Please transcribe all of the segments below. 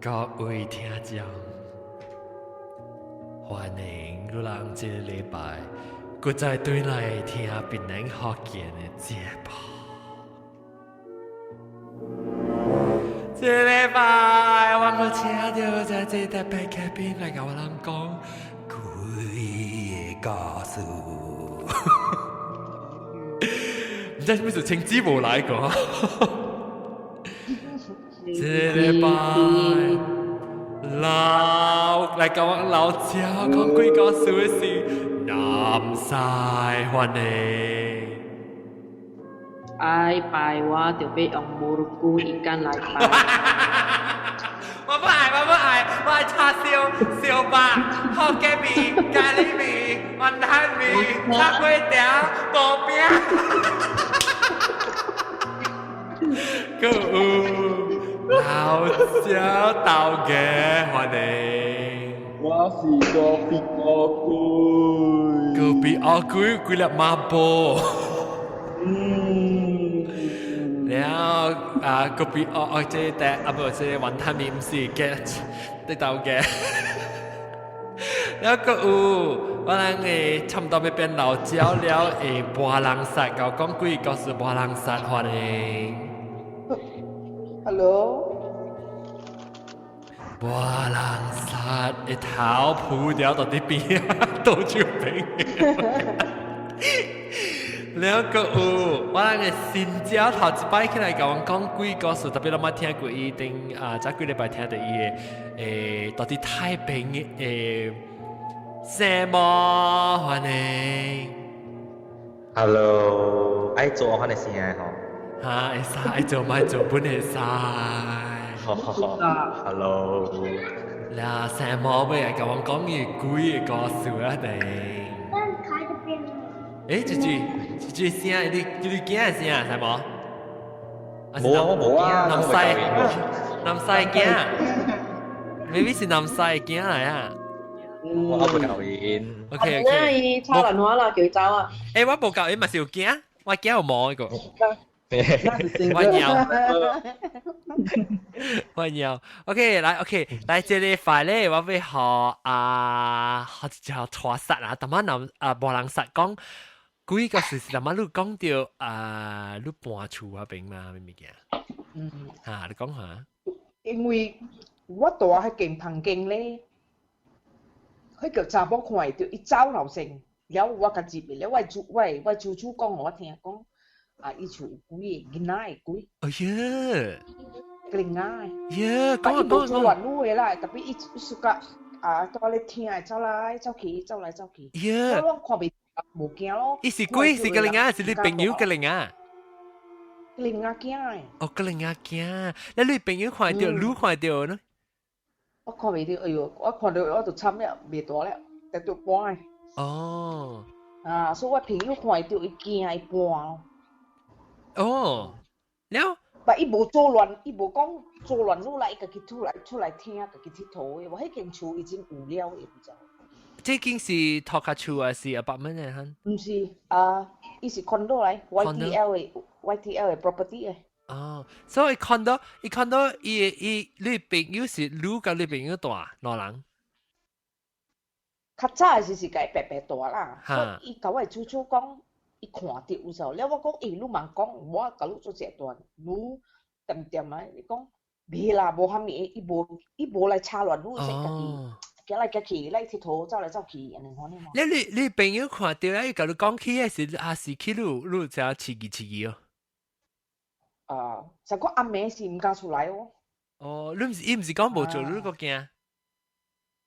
各位聽眾，歡迎你人這個禮拜閣再轉來聽檳榔福建的節目。這個禮拜我閣請著在這特別嘉賓來共我人講鬼的故事。毋知啥物事，青子無來過。這個禮拜老來共我老鳥講鬼故事的是南西，歡迎。愛拜我就欲用 murukku ikan 來拜。我不愛，我不愛，我愛叉燒、燒肉、福建麵、咖喱麵、雲吞麵、炒粿條、薄餅。閣有老鳥豆家，歡迎。我是咖啡烏龜。咖啡烏龜，幾粒馬步。了啊，咖啡哦哦，這個啊無這個雲吞麵毋是嘅，啲豆嘅。了閣有我人會差不多欲變老鳥了，會無人殺，共講鬼故事無人殺，歡迎。 Hello。無人殺的頭鋪掉到佇邊啊，倒手邊。了閣有我人的新鳥頭一擺起來共阮講鬼故事，特別攏捌聽過伊頂啊，早幾禮拜聽著伊的到佇太平的什麼歡迎。 Hello，愛做款的聲吼。哈，會使愛做莫做本會使。好好好，Hello。啦，什麼欲來共阮講伊鬼的故事啊？定。欸，這句這句聲，你你驚的聲係無？無啊，我無驚。南西南西驚，maybe 是南西驚來啊。我無教因。 OK OK。伊抄人話啦，叫伊走啊。欸，我無教伊嘛是有驚，我驚有毛個。我尿，我尿。OK，來 OK，來這個塊咧，我欲予啊，學一隻拖殺啊，淡仔南啊，無人殺講。鬼故事是淡仔你講著啊，你搬厝嗰邊嘛，咩物件？嗯。嚇，你講下。因為我住彼間房間咧，彼個查某看會著，伊走樓先，了我共入去，了我主我我舅舅講予我聽講，啊，伊厝有鬼的，囡仔的鬼。哎呀！囡仔的。呀，講講講。無做亂女的啦，特別伊伊 suka 啊，蹛咧聽會走來走去，走來走去。呀！我看袂。無驚咯。伊是鬼是個囡仔，是你朋友個囡仔？囡仔囝的。哦，個囡仔囝，那你朋友看著，你看著呢？我看袂著，哎喲，我看著我就慘了，袂大了，直著搬的。哦。啊，所以我朋友看著伊驚伊搬咯。哦，了。但伊無做亂，伊無講做亂落來，伊家己出來出來聽，家己𨑨迌的。我彼間厝已經有了，伊毋知。這間是托卡厝還是 apartment 的？哈？毋是啊，伊是 condo 來，YTL 的 YTL 的 property 的。哦，所以 condo 伊 condo 伊伊你朋友是你佮你朋友蹛兩人？較早的時是共伊白白蹛啦，所以伊共我的舅舅講，伊看著有時候，了我講，欸，你茫講，我共你做一段，你恬恬啊，伊講，袂啦，無蝦米，伊無伊無來插亂，你是家己。行來行去，來𨑨迌，走來走去，按呢款的嘛。你你你朋友看著啊，伊共你講起的是，還是去你你知影刺激刺激哦？啊，上個暗暝是毋敢出來哦。哦，你毋是伊毋是講無做，你閣驚？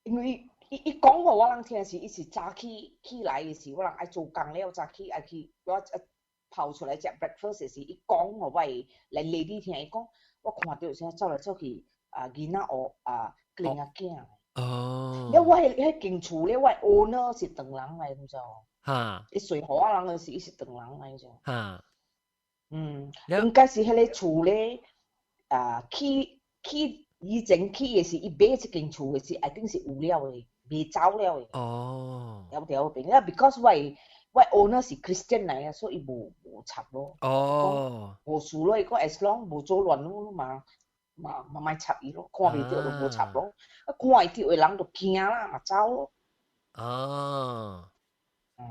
因為伊伊講予我人聽是，伊是早起起來的時，我人愛做工了，早起愛去我跑出來食 breakfast 的時，伊講予我來 lady 聽，伊講我看著啥走來走去啊，囡仔學啊，囡仔囝。哦。了我彼彼間厝咧，我 owner 是唐人來，毋知哦。哈。伊稅予我人的時，伊是唐人來啫。哈。嗯，應該是彼個厝咧，啊，起起以前起的是，伊買這間厝的時，一定是有了的，未走了的。哦。了對邊啊，because 我我 owner 是 Christian 來啊，所以無無插咯。哦。無事咯，伊講 as long 無做亂咯嘛，嘛嘛莫插伊咯，看袂著就無插咯。啊，看會著的人就驚啦，嘛走咯。哦。嗯。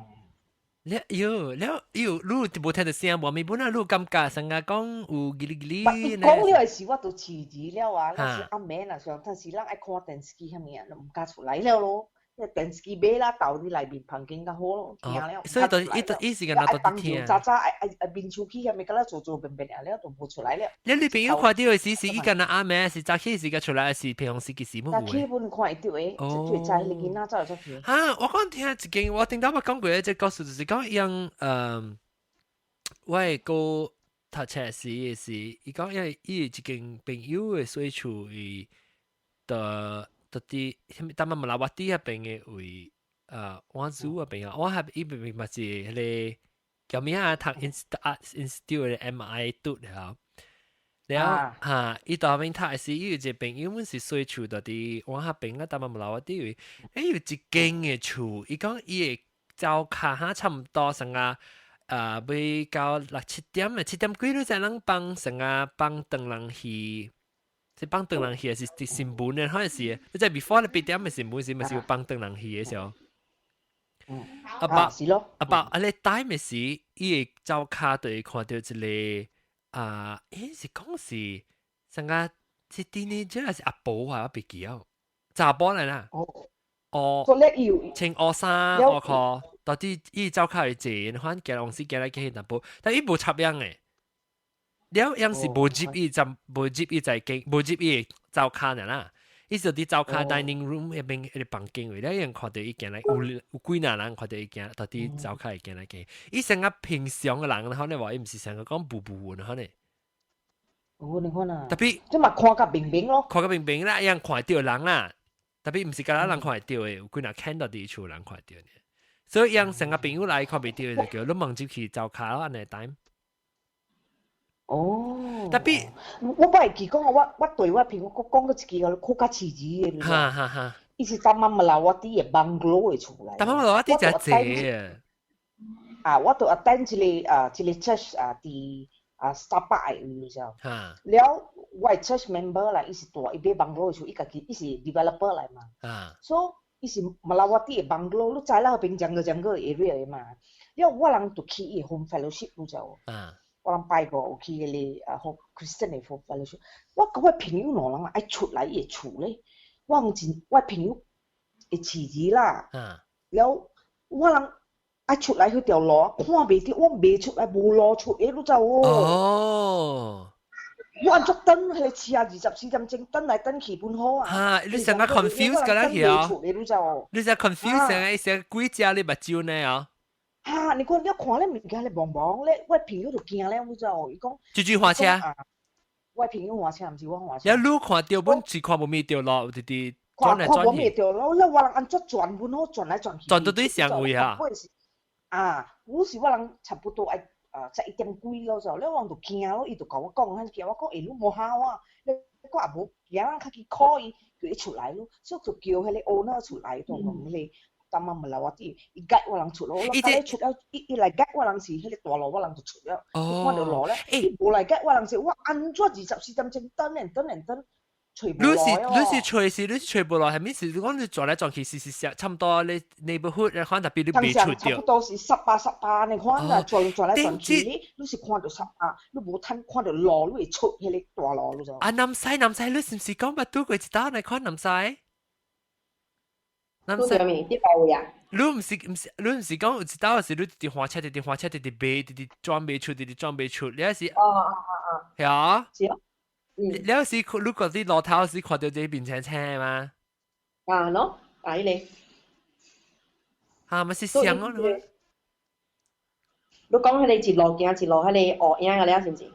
了喲，了喲，你無聽著聲無？咪本來你感覺成日講有嘰哩嘰哩。講了時我都遲疑了啊！那是暗暝若上，但是咱愛看電視機啥物啊，就毋敢出來了咯。電視機買啦，鬥佇內面房間較好咯，驚了。所以就伊就伊時間都愛聽。早早愛愛愛面出去，遐物敢若做做便便了，就無出來了。你你朋友看著的時是伊敢若暗暝，是早起時間出來，還是平常時幾時冇？早起本看會著的，就知彼個囡仔走來走去。哈！我講聽一間，我頂頭捌講過一個故事，就是講用我的哥讀冊時的時，伊講因為伊有一間朋友的細厝，伊的。到佇啥物淡馬馬拉瓦蒂彼邊的位，我祖彼邊啊，我還伊邊邊嘛是彼個叫咩啊？讀 institute 的 MI 讀了，了哈，伊到邊讀的時，伊有一個朋友，阮是細厝佇佇我彼邊啊，淡馬馬拉瓦蒂位，欸有一間的厝，伊講伊會走跤哈，差毋多成啊，欲到六七點的，七點幾你才能放成啊，放轉人去。是放轉人去，還是佇新聞的？好像是，你在 before 你八點的新聞時，嘛是有放轉人去的時候。阿爸是咯，阿爸，啊你 time 的時，伊會走跤就會看著一個啊，欸是講是，啥個是 teenager 還是阿婆啊？我袂記哦，查埔來啦。哦。穿烏衫烏褲，到底伊走跤會坐，反正行來行來去淡薄，但伊無插秧的。了樣是無入伊就無入伊在間，無入伊灶跤爾啦。伊就佇灶跤 dining room 彼邊彼个房間位，了樣看著伊行來，有有幾若人看著伊行，到佇灶跤會行來行。伊成個平常的人，可能話伊毋是成個講無無雲可能。有你看啊。特別，這嘛看甲明明咯。看甲明明啦，樣看著人啦。特別毋是敢若人看會著的，有幾若看到佇厝人看著呢。所以樣成個朋友來看袂著，就叫你問入去灶跤咯，按呢 time。哦，特別我不會記講我我對我朋友講講過一句，較較遲疑的。哈哈哈！伊是淡馬馬拉瓦蒂的 bungalow 的厝來。淡馬馬拉瓦蒂誠濟啊！我就 attend 一個啊，一個 church 啊，佇啊 Setapak 的位，你知無？了，我的 church member 啦，伊是住伊買 bungalow 的厝，伊家己伊是 developer 來嘛。所以伊是馬拉瓦蒂的 bungalow，你知啦，彼邊整個整個 area 的嘛。了，我人就去伊 home fellowship，你知無？我人拜五有去彼個啊，好 Christian 的 home fellowship。我佮我朋友兩人愛出來伊的厝咧，我講真，我朋友會飼兒啦。了，我人愛出來彼條路，看袂著，我袂出來，無路出的，你知無？哦。我按怎轉彼個車24點鐘轉來轉去本好啊。哈，你成個 confuse 㗎啦，去啊！你知無？你成 confuse 成個成幾隻你目睭呢啊？哈！你看你看咧物件咧茫茫咧，我朋友就驚咧，你知無？伊講。豬豬駛車。我朋友駛車，毋是我駛車。了，你看著本是看無物著路，直直轉來轉去。看無物著路，了我人按怎轉本好轉來轉去。轉到對上位啊！啊，有時我人差不多愛啊11點幾咯就，了我人就驚咯，伊就共我講，彼驚我講，欸，你無嚇我，你我也無驚，較去 call 伊，叫伊出來咯，所以就叫彼個 owner 出來，就講彼個。淡馬馬拉瓦蒂，伊 guide 我人出咯，我伊出了，伊伊來 guide 我人是彼個大路，我人就出了，看著路咧，伊無來 guide 我人是，我按怎24點鐘轉來轉來轉，揣無你是你是揣是你是揣無路，係咪是講你轉來轉去是是是差毋多你 neighborhood 你看特別你袂出著。差不多是18、18你看啦，轉轉來轉去，你你是看著18，你無趁看著路，你會出彼個大路，你知無？啊，南西南西，你是毋是講捌拄過一道來看南西？南西咩？佇佗位啊？你毋是毋是你毋是講有一道是你直直駛車，直直駛車，直直袂，直直轉袂出，直直轉袂出，你是？哦哦哦哦。係啊。是啊。你是你覺得路頭是看著這面青青嗎？啊喏，啊彼个。啊，嘛是像哦。你講彼个一路行一路，彼个烏影個了，是毋是？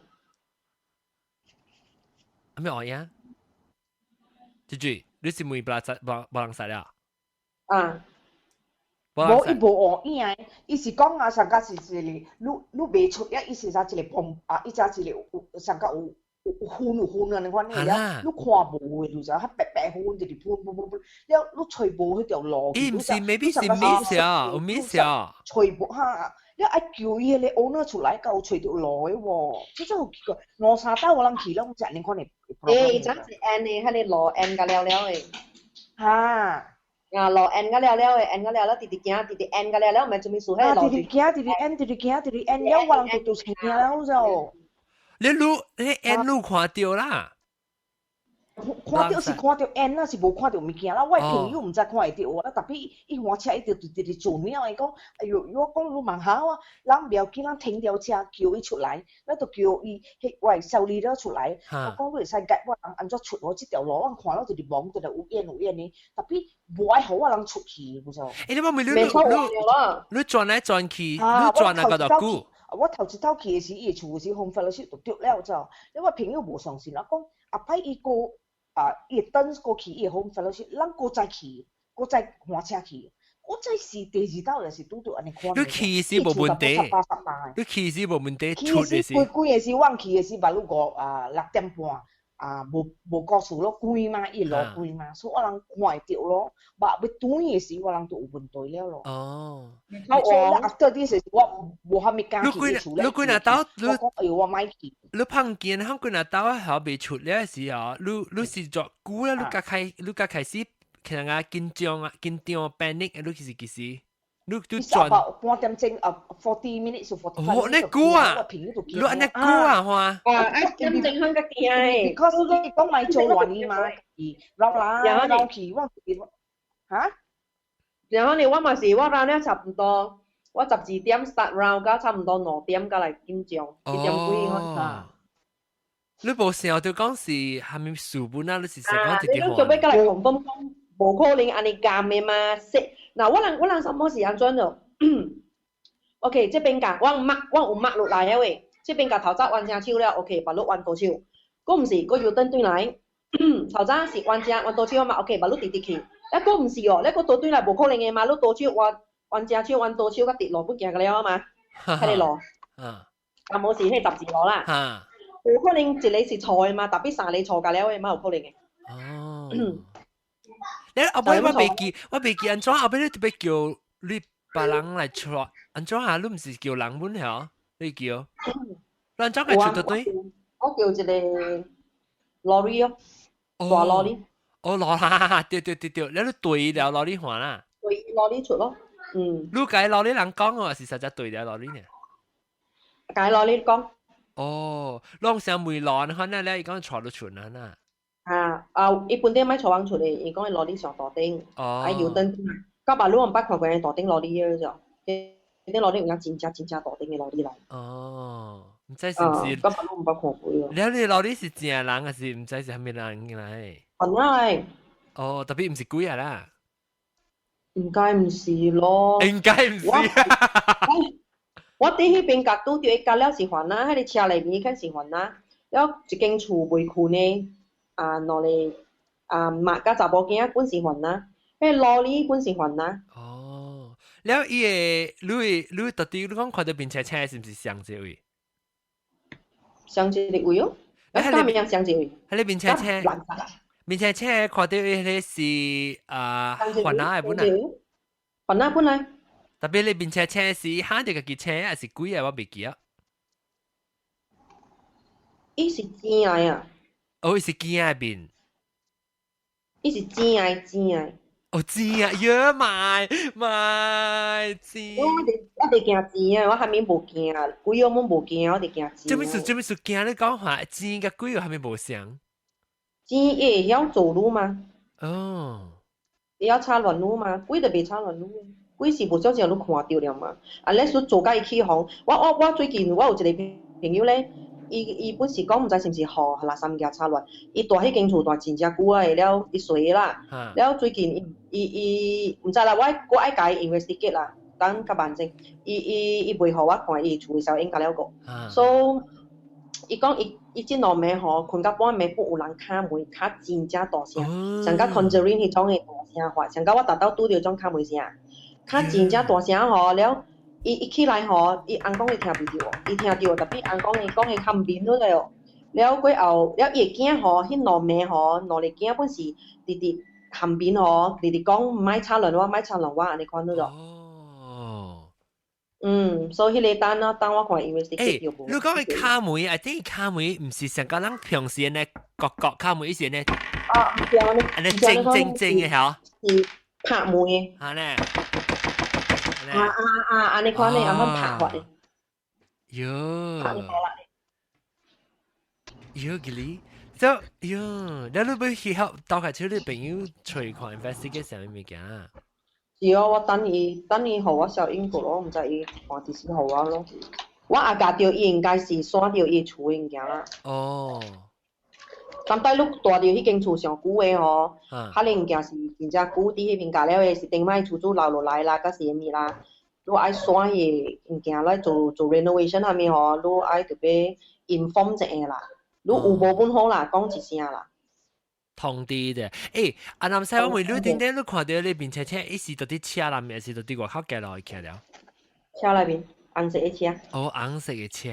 咩烏影？豬豬，你是問無人無無人識了？啊。無，伊無烏影的，伊是講啊，上較是一個，你你袂出啊，伊是啥一個風啊，伊才一個有上較有有有雲有雲按呢款的了，你看無的，就是較白白雲直直噴噴噴噴，了你揣無彼條路。伊毋是，maybe 是 miss 啊，有 miss 啊。揣無哈，你愛叫伊個 owner 出來，夠揣著路的喎，這真好奇怪。兩三兜我人去攏食，你看你。欸，真是按的，彼个路按甲了了的。哈。啊，路按甲了了的，按甲了了，直直行，直直按甲了了，毋知做咩事，彼个路。直直行，直直按，直直行，直直按，了我人就就車了就。你路你按路看著啦。看著是看著煙啦，是無看著物件啦。我朋友毋知看會著我啦，特別伊換車伊就直直做了，伊講，哎喲，我講你問下我，人袂要緊，咱停掉車叫伊出來，咱就叫伊彼我修理了出來。我講你會使解我人按怎出我這條路，我看了就是懵，就是有煙有煙的，特別無愛予我人出去，有無？欸，你問你你轉來轉去，你轉來個多久？我頭一頭去的時，伊厝時風發了時就著了就，因為我朋友無相信，我講後擺伊過。啊！伊會轉過去，伊會好發了時，咱閣再去，閣再換車去。我再是第二道，就是拄著按呢款。你去時無問題，你去時無問題，出的時。規規的時，我去的時，目路五啊6點半啊，無無故事咯，關嘛，伊路關嘛，所以我人看會著咯。目欲轉的時，我人就有問題了咯。哦。所以 after this 我無蝦米敢去厝咧。你幾若兜？你講哎喲，我莫去。你碰見響幾若兜還未出了時候，你你是做久啦？你才開，你才開始可能啊緊張啊，緊張 panic，你是幾時？你都轉半點鐘啊，40 minutes to 45。哦，你久啊？你按呢久啊？哇！啊，一點鐘響較驚。 Because 你講莫做亂伊嘛，繞來繞去，我哈？然後呢，我嘛是我 round 了差不多，我12點 start round，到差唔多2點才來緊張，一點幾我啊。你無想著講是蝦米事本啊？你是想講直接你做欲過來 confirm 講無可能按呢監的嘛？說，嗱，我人什麼是按怎咯？OK，這邊共我 mark 我有 mark 落來的喂，這邊共頭早彎正手了，OK，別路彎倒手，閣毋是，閣又轉轉來，頭早是彎正彎倒手嘛，OK，別路直直去。啊，閣毋是哦，你閣倒轉來無可能的嘛，你倒手彎彎正手彎倒手，佮直路不行個了嘛，彼个路，啊，無是彼十字路啦，有可能一个是錯的嘛，特別三个錯甲了的嘛，有可能的。哦。你後尾我袂記，我袂記按怎後尾你特別叫你別人來出，按怎啊？你毋是叫人本曉？你叫，你按怎個出得對？我叫一個 lorry 哦，大 lorry。哦，羅哈，對對對對，你都對了 lorry 還啦。對 lorry 出咯，嗯。你共 lorry 人講哦，是實在對了 lorry 呢？共 lorry 講。哦，攏想梅蘭，可能咧伊講坐到出啊呐。啊啊！伊本地莫坐往出的，伊講伊 lorry 上大頂，啊油燈，到把你毋捌看過大頂 lorry 的就，彼 lorry 有影真正真正大頂的 lorry 來。哦，毋知是毋是？到把你毋捌看過咯。了你 lorry 是正人還是毋知是啥物人來？本來。哦，特別毋是鬼啊啦。應該毋是咯。應該毋是。我佇彼邊共拄著伊共了是番仔，彼个車內面敢是番仔，了一間厝袂睏的。啊，兩个啊，媽佮查某囝本是番仔，彼個 lorry 本是番仔。哦，了伊个你你到底你講看著面青青是毋是上一位？上一個位哦，啊，啥物上一位？彼个面青青，面青青看著彼个是啊，番仔的本來。番仔本來。特別你面青青是喊著家己青，還是鬼啊？我袂記啊。伊是青的啊。哦，伊是囝的面。伊是青的青的。哦，青啊！喲媽媽青。我我佇驚青啊！我啥物無驚，鬼我攏無驚，我佇驚青。這物事這物事驚你講話，青佮鬼有啥物無相？青伊會曉走路嗎？哦。會曉插亂路嗎？鬼就袂插亂路。鬼是無少少你看著了嘛？啊，你說做甲伊起哄，我我我最近我有一個朋友咧。伊伊本是講毋知是毋是予垃圾物件插亂，伊蹛彼間厝蹛真正久啊了，伊隨啦。了最近伊伊伊毋知啦，我我愛共伊 investigate 啦，等較慢陣。伊伊伊袂予我看伊厝的時候應該了個，所以伊講伊伊這兩暝吼，睏到半暝，本有人敲門，敲真正大聲，像甲 Conjuring 彼種的大聲法，像甲我逐晝拄著種敲門聲，敲真正大聲吼了。伊伊起來吼，伊翁講伊聽袂著，伊聽著，特別翁講伊講伊較毋眠落來哦。了過後，了伊的囝吼，彼兩暝吼，兩個囝本是直直含面吼，直直講毋愛插亂我，毋愛插亂我，按呢款了。哦。嗯，所以彼個等啊等我看 investigate 欸，你講嘅敲門，I think 敲門毋是上個人平時呢，角角敲門，伊是呢，啊，毋是按呢，按呢靜靜靜嘅嚇，是拍門嘅。嚇呢，啊啊啊！按呢款呢，按款拍法嘅。喲，喲，吉哩，就喲，你欲去學到開始你朋友揣看 investigate 啥物物件？是哦，我等伊等伊予我小英國咯，毋知伊看佇時予我咯。我也共著伊應該是徙著伊厝的物件啦。哦。但擺你住佇彼間厝上久的吼，可能物件是真正久佇彼邊共了的，是頂擺厝主留落來啦，抑是啥物啦。你愛徙彼個物件來做做 renovation 啥物吼，你愛特別 inform 一下啦。你有無本好啦，講一聲啦。通知的，欸，阿南西，我問你頂頂你看著你面車車，伊是佇佇車內面，還是佇佇外口行落去徛了？車內面，紅色的車。哦，紅色的車。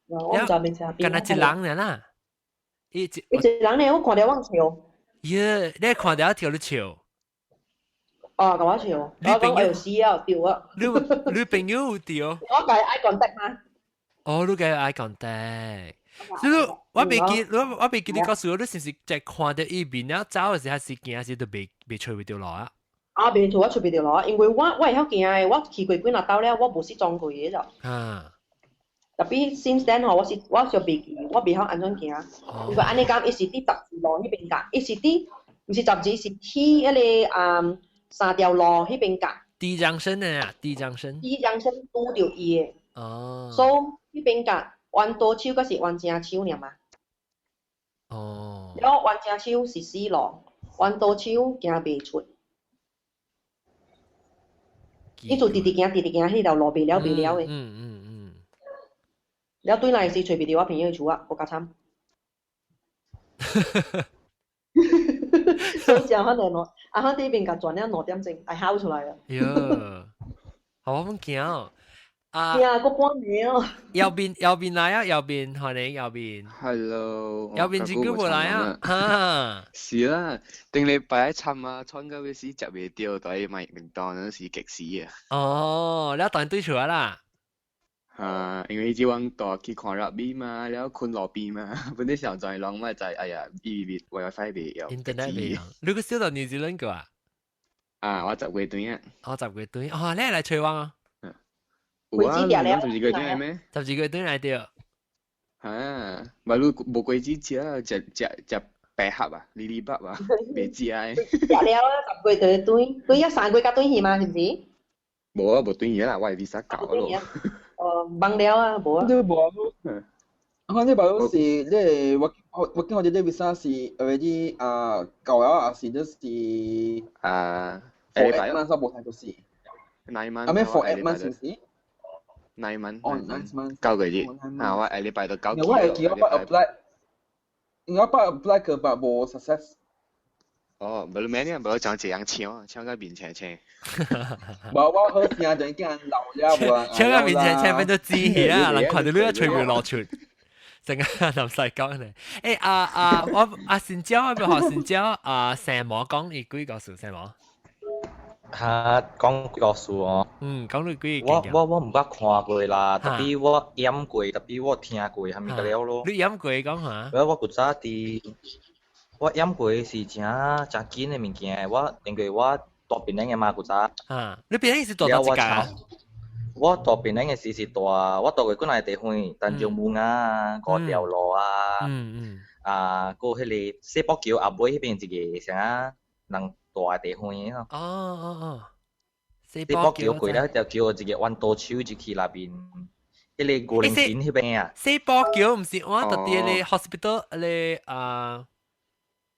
我毋知邊車。敢若一人爾啦。伊一一人呢，我看著我笑。耶，你看著著你笑。啊，共我笑。你朋友死啊，對啊。你你朋友有對？我共伊 eye contact 嘛。哦，你共伊 eye contact。你我袂記，我我袂記你告訴我，你是毋是在看著伊面了走的時還是行時都袂袂揣袂著路啊？啊，袂揣我揣袂著路，因為我我會曉行的，我去過幾若兜了，我無失蹤過的就。啊。 Tapi since then 吼，我是我就袂記，我袂曉按怎行。因為按呢講，伊是佇十字路彼邊角，伊是佇毋是十字，是佇彼個啊三條路彼邊角。 T junction 啊，T junction。 T junction 拄著伊的。哦。所以彼邊角彎刀手閣是彎正手爾嘛。哦。了彎正手是死路，彎刀手行袂出。伊就直直行，直直行，彼條路袂了袂了的。了對來是揣袂著我朋友的厝啊，閣較慘。所以誠可能咯，啊，喺呢邊共轉了2點鐘，會喊出來啊。喲，好我們驚啊！呀，閣半暝哦。右邊右邊來啊，右邊歡迎右邊。 Hello，右邊真久無來啊！哈，是啦，頂禮拜一參啊，穿到欲死食袂著，在麥當勞是激死啊！哦，你當對厝啦？啊，因為這阮帶去看 rugby 嘛，了睏路邊嘛，本來想在攏嘛在，哎呀，伊 WiFi 袂用，internet 袂用。你閣小到 New Zealand 過啊？啊，我10月轉啊。我10月轉，哦，你來揣我啊？有啊，你講12月轉來咩？12月轉來著。啊，嘛你無果子食，食食食白盒啊，哩哩白啊，袂食的。食了啊，十月就轉，轉啊3月才轉去嘛，是毋是？無啊，無轉去啦，我的 visa 到咯。哦，忙了啊，無啊。你無啊？你無是你我我見我這 visa 是 already 啊到了，還是就是啊 for 8 months 無睇就是。 9 months。啊咩 for 8 months 是毋是？ 9 months。哦，9 months。9個月。啊，我下禮拜就到期。我會記我捌 apply，我捌 apply 過，但無 success。哦，無免啊，無像這樣搶，搶到面青青。無，我好聲就已經老了無啊。搶到面青青變做紫氣啊！人看到你一吹袂落出，成個南西講咧。欸啊啊，我阿善椒，我欲學善椒啊，成毛講伊幾個數成毛？哈，講故事哦。嗯，講你幾我我我毋捌看過啦，tapi 我演過，tapi 我聽過，啥物個了咯。你演過講下？我我古早佇。我演過是誠誠緊的物件，我因為我住檳城的嘛，古早。啊，你檳城是住佗一間？我住檳城的時是住，我住過幾若個地方，陳松武啊，五條路啊，啊，閣彼個世博橋後尾彼邊一個啥人住的地方吼。哦哦哦，世博橋過了條橋一個彎刀手入去內面，彼個牛奶田彼邊啊。世博橋毋是我佇佇個 hospital 咧啊。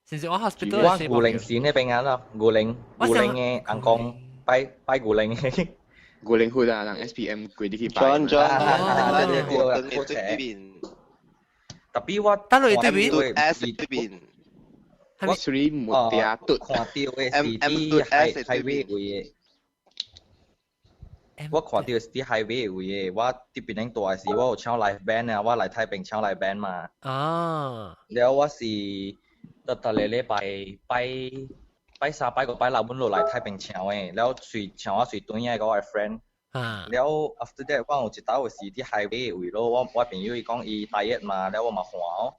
是毋是我 hospital？我牛奶田彼邊啊咯，牛奶牛奶的翁公拜拜牛奶的。牛奶佛啊，人 SPM 過入去拜。轉轉，對對對，對邊。 Tapi 我等落對面 S 對面。我屬於木嗲嘟。看著的是佇 highway 位的。我看著是佇 highway 位的，我佇檳城住的時，我有唱 live band 啊，我來太平唱 live band 嘛。啊。了我是逐逐個禮拜拜拜三拜五拜六，阮落來太平唱的，了隨唱我隨轉的我的 friend。了 after that 我有一道是佇 highway 位咯，我朋友伊講伊 tired 嘛，了我嘛換哦。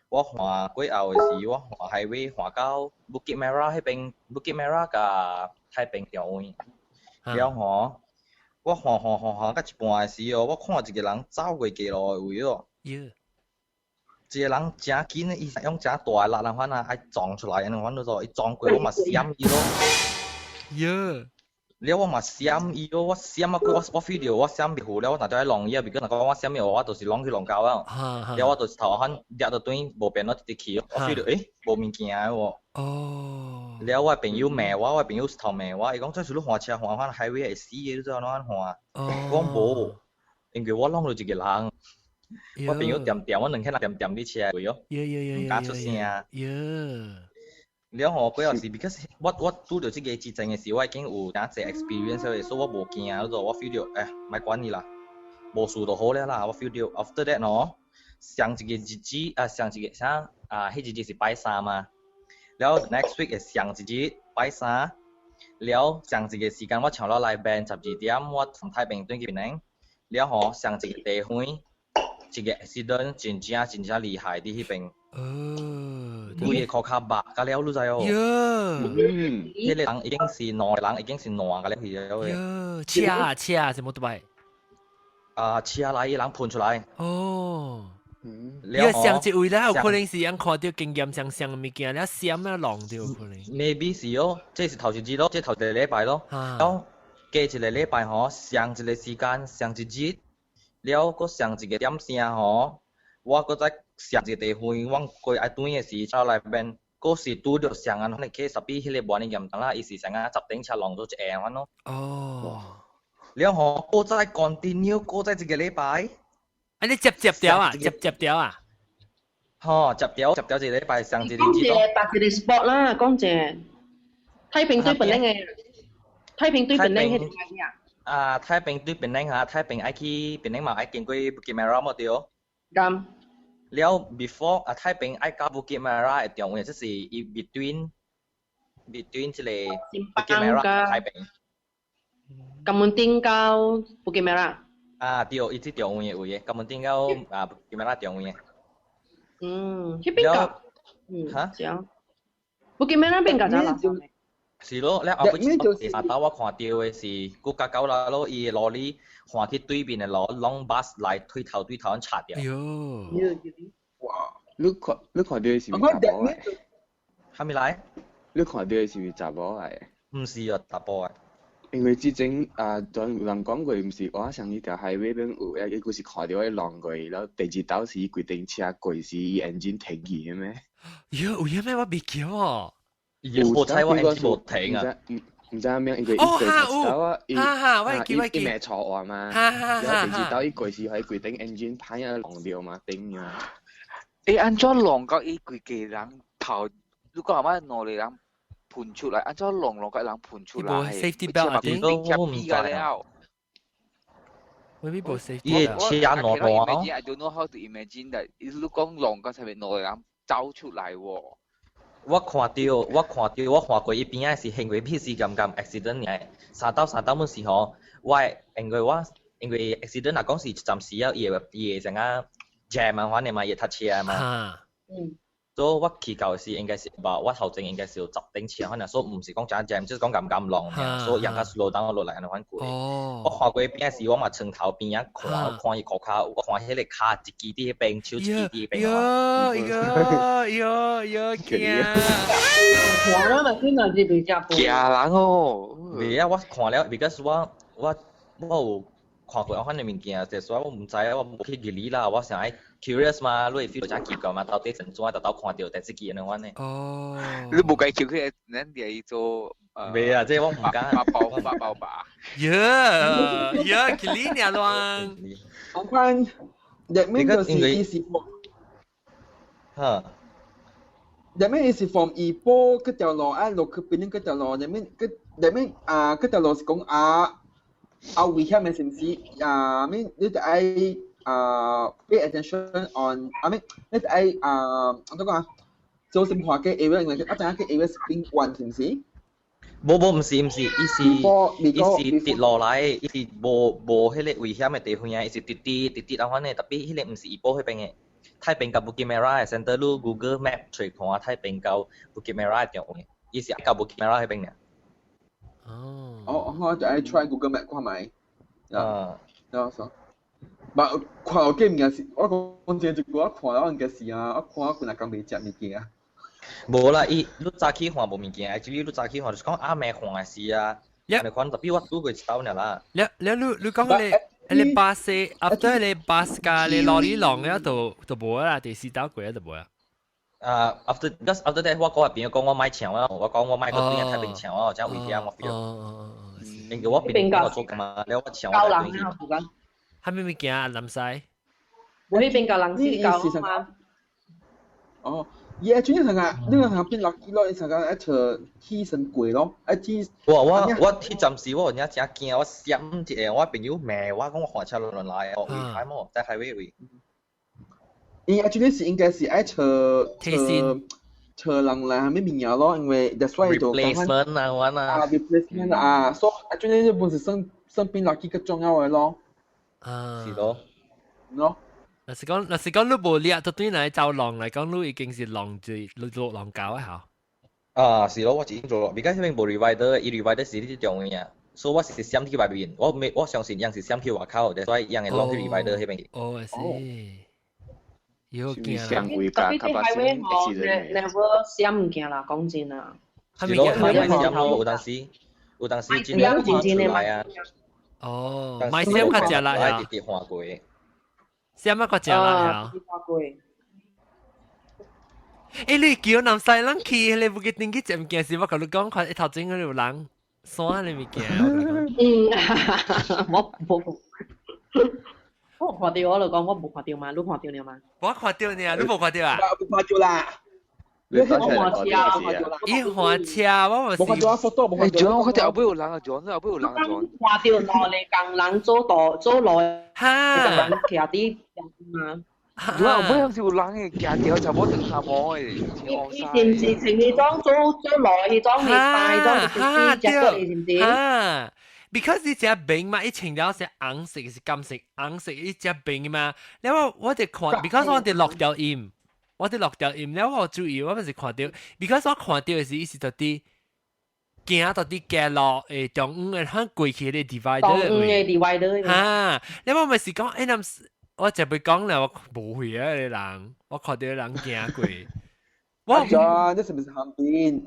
我換過後的時，我換 highway 換到 Bukit Merah 彼邊，Bukit Merah 佮太平中位。了吼，我換換換換到一半的時哦，我看一個人走過街路的位哦。一個人誠緊，伊用誠大的力人款啊，愛撞出來，按呢款咯，伊撞過我嘛閃伊咯。了我嘛閃伊咯，我閃啊，我 feel 著我閃袂赴了，我若著愛弄伊啊，別個若講我閃伊，我就是弄去弄到啊。了我就是頭款掠到轉無變咯，直直去，我 feel 著欸無物件的喎。了我朋友罵我，我朋友頭罵我，伊講這是你換車換款 highway 會死的，你怎按怎換？我講無，因為我弄著一個人。我朋友恬恬，我兩個人恬恬佇車位哦，毋敢出聲。了吼，過後是 because 我拄著這個之前的時，我已經有誠濟 experience 的，所以我無驚，我 feel 著，哎，莫管伊啦，無事就好了啦。我 feel 著 after that 喏，上一個日子啊，上一個啥啊，彼一日是拜三嘛，了 next week 會上一日拜三，了上一個時間我唱了來 band 12點，我從太平轉去檳城，了吼上一個地方，一個 accident 真正真正厲害佇彼邊。規個箍跤肉甲了，你知哦？彼個人已經是兩個人，已經是爛甲了去了的。車啊車啊，是摩托擺？啊，車來，伊人噴出來。哦。你個上一位咧，有可能是人看著經驗上上物件，了閃啊弄著可能。 Maybe 是哦，這是頭一日咯，這頭一個禮拜咯。了過一個禮拜吼，上一個時間，上一日，了閣上一個點聲吼，我閣再上一個地方，我過愛轉的時，車內面閣是拄著上按款的 case，比彼個無按呢嚴重啦，伊是啥啊十頂車弄做一下款咯。了吼，閣再 continue，閣再一個禮拜。啊！你接接掉啊？接接掉啊？吼，接掉接掉一個禮拜，上一個講者搭一個 spot 啦，講者太平對檳城的，太平對檳城彼個啊，太平對檳城哈，太平愛去檳城嘛，愛經過 Bukit Merah 無對？咁。了 before 啊，太平愛到 Bukit Merah 的中間，就是伊 between 這個 Bukit Merah 太平。金門頂到 Bukit Merah。啊，對，伊這中間的位的，金門頂到啊 Bukit Merah 中間的。嗯，彼邊個，嗯，嚇？Bukit Merah 邊個咋啦？是咯，了後尾第三道我看著的是，閣較到啦咯，伊的羅里換去對面的路，攏 bus 來推頭對頭插掉。哎喲！哇！你看著的是毋是查某的？啥物來？你看著的是毋是查某來？毋是啊，查埔的。因為之前啊，有人講過，毋是我上呢條 highway 邊有，伊閣是看著彼浪過，然後第二道是伊規頂車過時，伊 engine 停去的咩？喲，有影咩？我未記喎。有彩我 engine 無停啊！毋知影咩，因為伊過頭一道啊，伊伊伊袂錯話嘛，然後第二道伊過時喺規頂 engine 歹啊浪掉嘛，頂啊。欸，按怎浪到伊規家人頭？如果係咪兩個人噴出來，按怎浪浪個人噴出來？無 safety belt 啊？我毋知了。未必無 safety 伊車爛爛。 I don't know how to imagine that。你講浪到上面兩個人走出來喎。我看著，我看著，我看過伊邊仔是行過屁事咁咁 accident 爾，三道三道滿時吼，我因為我因為 accident 若講是暫時啊，伊會伊會怎啊 jam 啊，反正嘛，伊會塞車嘛。所以我去到時應該是吧，我頭前應該是有十頂車，反正所以毋是講誠 jam，就是講咁咁浪，所以人較 slow down 落來按呢款過。我看過邊仔時，我嘛床頭邊仔看，看伊褲跤，我看彼個跤一支佇彼邊，手一支佇彼邊。喲喲喲喲驚！看啦嘛，佢若是袂食驚人哦！袂啊，我看了，because 我有看過按款的物件，就所以我毋知啊，我無去記哩啦，我想愛 curious 嘛，你會 feel 誠奇怪嘛，到底怎怎特特看著第一支按呢款的。哦，你無該求佢，咱佇做。袂啊，這我毋敢。八包八包吧。喲喲，吉哩爾亂。我看入面就是伊是，哈。入面伊是 from 怡保嗰條路啊，落去檳城嗰條路，入面嗰入面啊，嗰條路是講啊啊危險的，是毋是？啊，mean 你著愛啊 pay attention on，I mean 你著愛啊，按怎講啊？做生活嘅 area，因為我知影個 area 是變彎，是毋是？無無，毋是毋是，伊是伊是跌落來，伊是無無彼个危險的地方啊，伊是直直直直按款的，特別彼个毋是怡保彼邊的，太平佮 Bukit Merah 的 center，你 Google Map 揣看太平到 Bukit Merah 的中間，伊是到 Bukit Merah 彼邊爾。哦。哦，我就愛 try Google Map 看覓。啊。啊，so。但看落去物件是，我講真一句，我看了應該是啊，我看我幾若工袂食物件。無啦，伊你早起看無物件，actually 你早起看就是講暗暝看的時啊，你看特別我拄過一兜爾啦。了了，你你講你你巴士，after 你巴士加你羅里浪了就就無啦，第四兜過就無啦。啊，after just after that，我嗰個朋友講我莫搶啊，我講我莫閣轉太平搶啊，真危險我 feel。因為我邊我做工嘛，了我搶我夠人啊，有間。係咩物件啊？南西？我呢邊夠人死夠嘛？哦。伊會轉成啊，你個成變落去咯，伊成個一找起身過咯，一起。我我我彼陣時我有影真驚，我閃一下，我朋友罵我講我看車亂亂來，哦，危險哦，在 highway 位。伊 actually 是應該是愛找找找人來啥物物件咯，因為 that's why 就 replacement 啊，我啊。啊，replacement 啊，所以 actually 呢本是算算變落去較重要的咯。啊。是咯。咯。若是講，若是講你無掠，就對來走浪來講，你已經是浪住，你落浪狗啊嚇。啊，是咯，我已經做咯，而家彼邊無 divider，伊 divider 是呢種嘅啊，所以我是閃去外面，我未我相信人是閃去外口，所以人會落去 divider 彼邊。哦，是。有驚。相違架較巴士 never 閃物件啦，講真啊。是咯，買閃咯，有當時，有當時真係看出來啊。哦，買閃較食力啊。直直看過。閃乜個食力啊？欸，你叫南西人去，你無記定去食物件時，我共你講，看一頭前嗰有人山你物件。嗯，我無，我看到我就講我無看到嘛，你看到了嘛？我看到呢，你無看到啊？無看到啦。我看車，伊看車，我無看到啊，photo 無看到。我看到後尾有人啊，John，後尾有人啊，John。看到兩個工人做道做路，哈，人徛佇嘛。如果後尾是有人嘅行條就無長衫毛嘅，伊是毋是穿彼種做做路彼種嘅大種是食過嚟是毋是？啊，because 伊隻餅嘛，伊穿了是紅色是金色，紅色伊隻餅嘛，然後我哋看，because 我哋落掉音。我哋落掉音了，我注意，我咪是看到，because 我看到的是伊是到底行到底街路誒中央的響過去的 divider 中央的 divider 哈，你我咪是講，欸，那我就袂講了，我無會啊，個人，我看到人行過，我啊，你是毋是旁邊？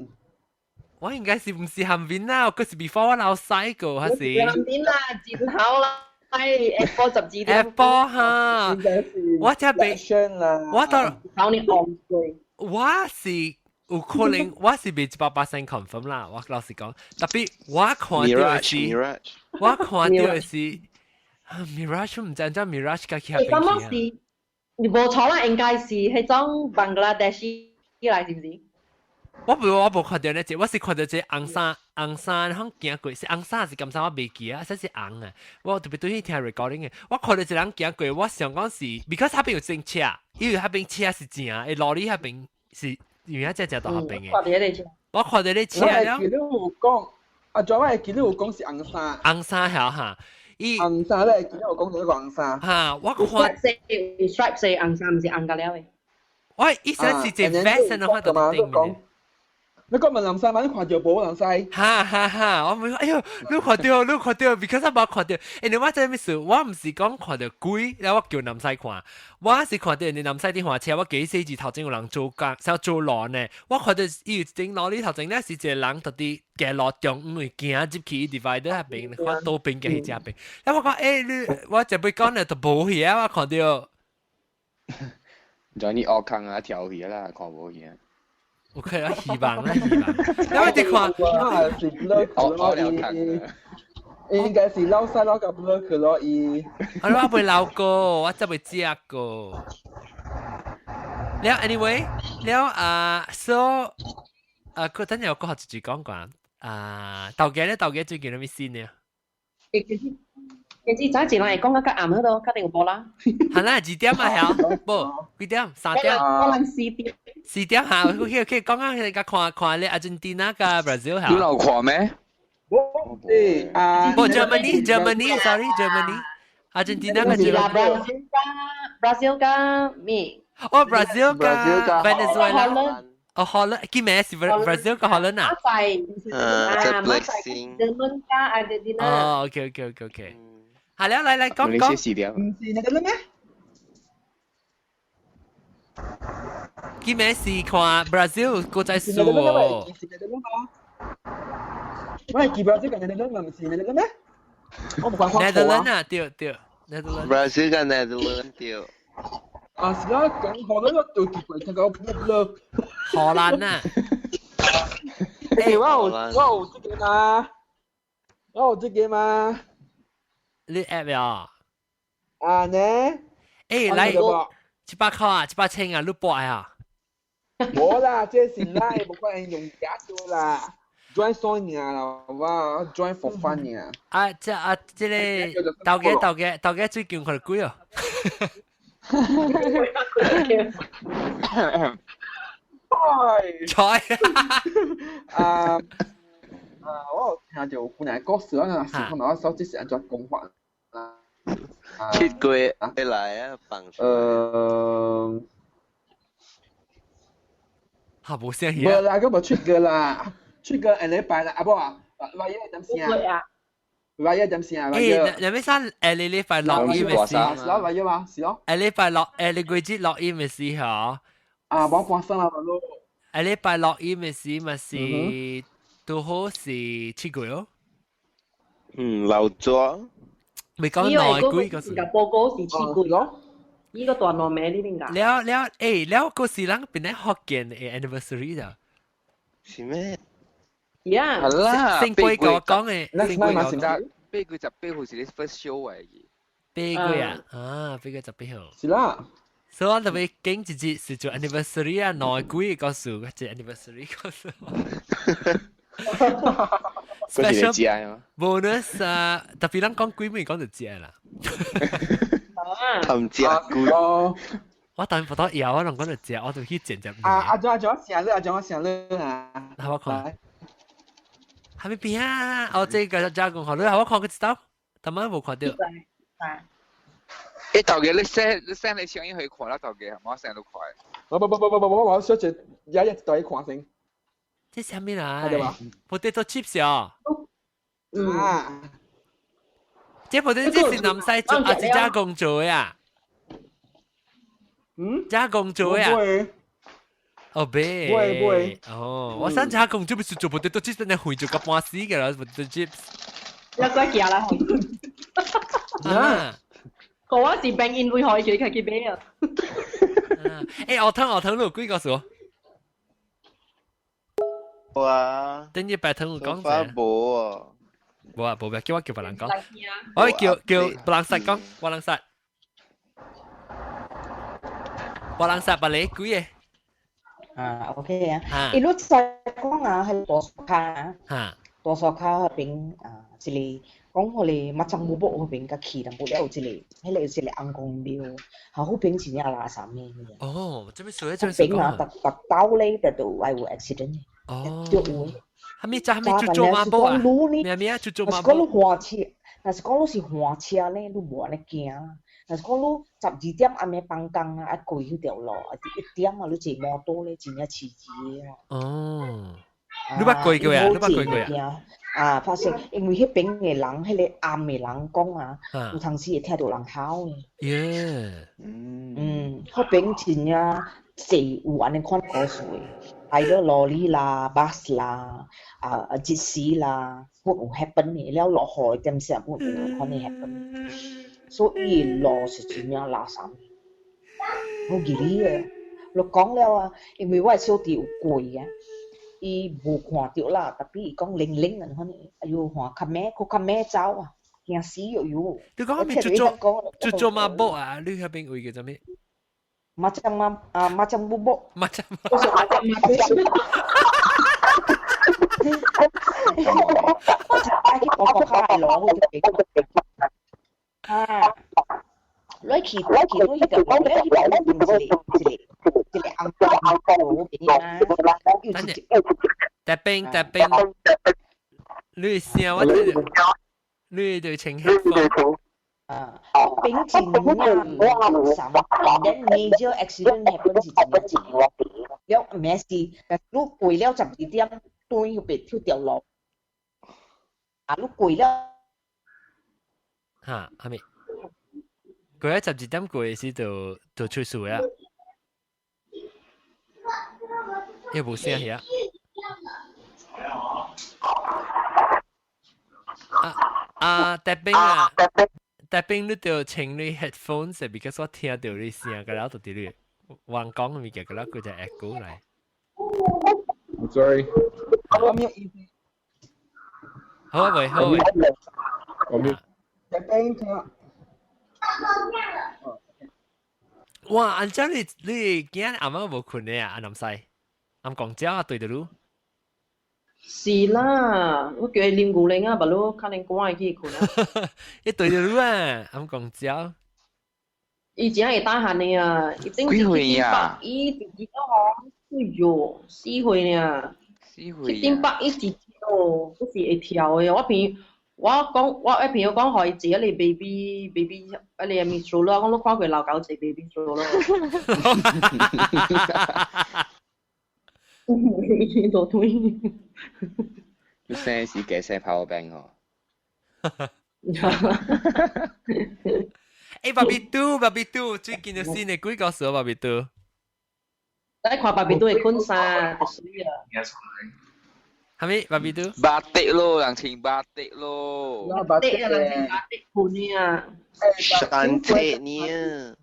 我應該是毋是旁邊啦，嗰是 before 我老細個，還是？旁邊啦，剪頭啦。係 Apple 12點。 Apple 哈，我這邊，我到，考你戇嘴。我是有可能，我是未100% confirm 啦。我老實講，特別我看到的是，我看到的是，Mirage 毋知怎 Mirage 甲去遐邊去啊？你無錯啦，應該是彼種 Bangladesh 來，是毋是？我無我無看到那隻，我是看到這紅衫紅衫響行過，是紅衫還是金衫我袂記啊，說是紅啊。我特別對去聽 recording 的，我看到一個人行過，我想講是，because 彼邊有整車，因為彼邊車是正，欸羅里彼邊是因為只只大邊的。我看到你車了。我會記得有講，阿 John 我會記得有講是紅衫。紅衫曉哈，伊紅衫咧，記得有講到一個紅衫。哈，我看。 stripe 色紅衫，毋是紅甲了的。我意思是這 vest 的話就定。你講問南西嘛？你看到無南西？哈哈哈！我問，哎喲，你看到，你看到，because 我無看到。因為我這咩事？我毋是講看到鬼，然後我叫南西看。我是看到人哋南西佇看車，我記死字頭前有人做工，想做路呢。我看到伊有一頂羅里頭前咧是一個人特佇街路中央位行入去 divider 彼邊，看倒邊嘅彼隻邊。然後我講，欸，你我就欲講咧，就無去啊！我看到。就你惡空啊，跳去啦，看無去啊。有可能希望啦，希望。因為你看，是 blur 咯，伊應該是老細老甲 blur 去咯，伊。我我袂老過，我真袂食過。了，anyway，了啊，so 啊，佢等陣我過後一句講講啊，豆家咧，豆家最近有咩新呢？其實其實早一人會講較較暗嗰度，較定有無啦。係啦，幾點啊？曉？無幾點？3點。可能4點。4點嚇，OK OK，講緊佢哋看看咧，阿根廷加 Brazil 嚇。你有看咩？啊，無 Germany Germany，sorry Germany，阿根廷加 Germany。 Brazil 加 Brazil 加咩？哦，Brazil 加 Venezuela。哦，荷蘭，叫咩是 Brazil 加荷蘭啊？馬仔，啊，馬仔，German 加阿根廷。哦，OK OK OK OK。係啦，嚟嚟講講。 4點。唔是那個咩？叫咩是看 Brazil 國際輸喎？喂，記 Brazil 跟 Netherlands 唔是那個咩？我冇看看 Netherlands 啊，對對，Netherlands。 Brazil 跟 Netherlands 對。啊，是啦，講荷蘭我對結過，聽講不了。荷蘭啊！欸，我有這個嘛，我有這個嘛。你 app 呀？啊呢？欸，來，700塊啊，700千啊，你博啊？無啦，這是來，無可能用假做啦。join 爽爾啦，我 join for fun 爾。啊，這啊，這個頭家頭家頭家最近可貴哦。菜啊啊！我有聽到本來故事，我若是看我手機是按怎講法啊？7月來啊，放。嚇無聲無啦，閣無出過啦，出過下禮拜啦，啊無啊，禮拜一點聲啊？禮拜一點聲啊？欸，你咩啥？下禮拜落雨咪是？是咯，禮拜一嘛，是咯。下禮拜落，下個月落雨咪是嗬？啊，無關心啦，咯。下禮拜落雨咪是咪是，拄好是7月哦。嗯，老咗。未講內鬼嗰時。報告是7月咯。呢個段落名呢邊㗎？了了，欸，了嗰時人本來福建嘅 anniversary 咋？是咩？呀。係啦。聖杯甲我講嘅，聖杯8月18號是你 first show 嚟嘅。8月啊，啊，8月18號。是啦。所以我特別經一日是做 anniversary 啊，內鬼個數，一 anniversary 個數。 Special bonus 啊，特別咱講鬼咪講就知啦。冚食鬼。我當不到搖，我攏講就食，我就去剪只。啊啊！仲仲成日啊，仲成日啊。我看。還沒變啊！哦，這個加工好，你我看個知道，他們無看到。欸，頭家你 send 你 send 你相去看啦，頭家，我 send 都看。不不不不不不，我小姐一日帶看先。這啥物來？Potato chips 啊。啊。這 potato chips 是南西做，還是加工做的啊？嗯？加工做的啊？哦，別。不會不會。哦，我想加工做不是做 potato chips，你會做個半死嘅啦，potato chips。一個寄來。啊。我是病因會害佢佢去買啊。欸，學堂學堂你有幾個數？哇！等一拜堂有講者。無啊。無啊，無別叫我叫別人講。我叫叫別人實講，別人實。別人實別你幾個？啊，OK 啊。伊路在講啊，係大樹跤。大樹跤嗰邊啊，一個。講彼个馬樟木木彼邊，佮去淡薄了有一個，彼個有一個紅公廟，好彼邊真正垃圾的。哦，這邊說這邊邊啊，逐逐兜咧，就都愛有 accident。哦。就有的。啥物啥物做做馬步啊？咩咩做做馬步？若是講你換車，若是講你是換車咧，你無按呢驚。若是講你12點暗暝放工啊，愛過彼條路，啊1點啊，你坐摩托咧，真正刺激的。哦。你捌過過啊？你捌過過啊？啊，發生，因為彼邊的人，彼個暗的人講啊，有當時會聽著人吼的。耶。嗯，彼邊真正濟有按呢款故事的，來了羅厘啦、巴士啦、啊啊吉士啦，本有 happen 的，了落雨的點時本有款的 happen，所以路是真正垃圾。我記得啊，我講了啊，因為我的小弟有過啊。伊無看著啦，特別伊講零零啊，可能哎喲，看較猛，閣較猛走啊，驚死喲喲。你講咩？做做做做馬步啊？你嗰邊位叫做咩？馬將馬啊，馬將布布。馬將。我是馬將馬布。我愛去國國較愛攞。啊，你去去你去條路咧，去條路一個一個一個紅紅邊啊，又一個。特兵特兵，你聲我聽，你就穿 headphone。啊，冰真正三，and then major accident happen 是真正了咩事？但你過了12點，對去別跳條路，啊，你過了。嚇，係咪？過咗12點過時就出事啦。又無聲遐。啊啊，特兵啊！特兵你就穿你 headphones，because 我聽到你聲，個了就佇你橫講物件，個了佢就 echo 來。 I'm sorry。我咩意思？好啊，喂，好啊，喂。我咩？特兵佢。哇！按照你今日暗晚無睏的啊？阿南西，暗講蕉啊，對著你。是啦，我叫伊啉牛奶啊，無你可能趕會去睏啊。伊對著你啊，暗講蕉。伊真會打鼾的啊！伊頂幾歲啊？伊一日哦，哎喲，4歲爾。4歲。7點8，伊一日哦，閣是會跳的。我朋友，我講，我的朋友講，予伊坐彼個 baby baby，彼個物 stroller，我講你看過老狗坐 baby stroller。都對。你生時加生 power bank 吼。欸，爸比嘟，爸比嘟，最近有新的幾個事，爸比嘟。來看爸比嘟會睏衫，就媠啊。係咪爸比嘟？巴迪咯，人穿巴迪咯。巴迪啊，人穿巴迪睏啊。山車呢？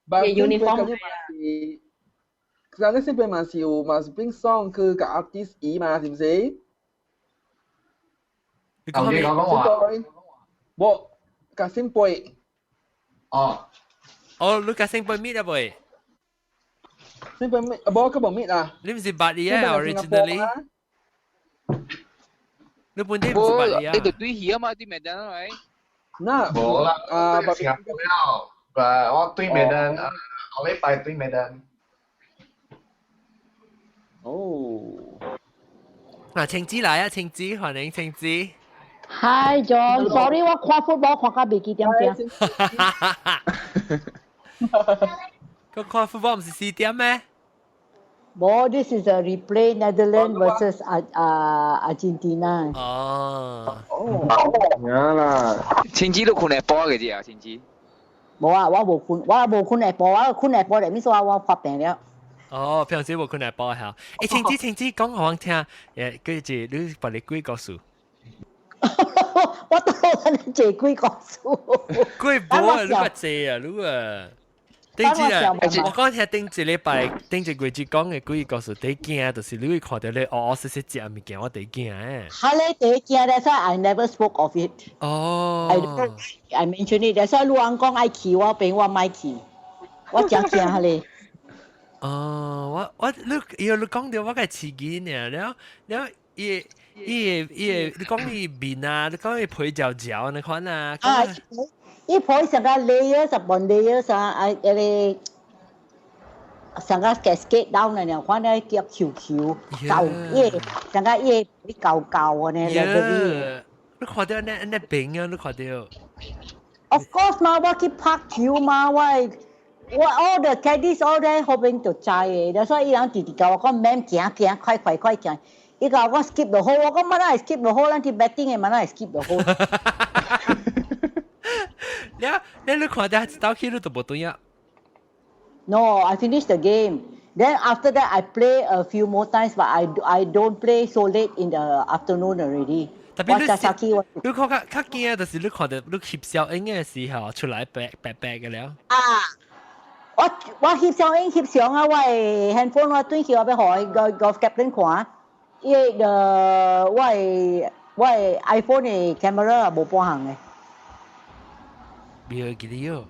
巴迪 uniform 是，其實你身邊嘛是有嘛是變爽去共 artist 伊嘛，是毋是？你講講講話。無，共新輩。哦。哦，你共新輩meet啊未？新輩 meet，無，佢無 meet 啊。你毋是捌伊啊？Originally。你本地毋是捌伊啊？你就對戲啊嘛，對面等係咪？那無啦，啊，新加坡了，我對面等，後禮拜對面等。哦。嗱，晴子來啊，晴子，歡迎晴子。 Hi John，sorry 我看 football 看到袂記點點。個看 football 毋是4點咩？無，this is a replay Netherlands versus Argentina。哦。哦。啱啦。晴子都睏下晡嘅啫啊，晴子。無啊，我無睏，我無睏下晡，我睏下晡就咪說我發病了。哦，平時無睏下晡嚇。欸，晴子晴子講予我聽，佢是你捌你幾個數？我都冇坐幾個數。幾無啊？你捌坐啊？你啊？頂一啊！我講聽頂一禮拜，頂一月子講的幾個故事，第一驚就是你會看著你烏烏色色食物件，我第一驚誒。哈咧，第一驚咧，所以 I never spoke of it。哦。 I mention it，所以你講愛去，我變我莫去，我真驚哈咧。哦，我你伊你講著我個刺激呢，了了伊伊伊你講伊面啊，你講伊皮嚼嚼你看啊。啊。伊皮上個 layer 十半 layer 啥啊，迄個上個 cascade down 嚟呢，看咧叫球球，舊伊上個伊舊舊嘅呢，咧你看著那那邊啊，你看著。 Of course 嘛，我去拍球嘛，我 all the caddies all 咧後邊就知的，所以伊人直直共我講免行行，快快快行。伊共我講 skip 就好，我講嘛哪會 skip 就好，咱去 batting 的嘛哪會 skip 就好。了，你看著一道去你就無對啊。 No, I finished the game. Then after that, I play a few more times, but I don't play so late in the afternoon already. 特別你你看較較驚，就是你看著你翕相影的時候出來白白白的了。啊！我翕相影翕相啊！我的 handphone 我轉去我欲予個 golf captain 看，伊個我的 iPhone 的 camera 無半項的。袂記得喲，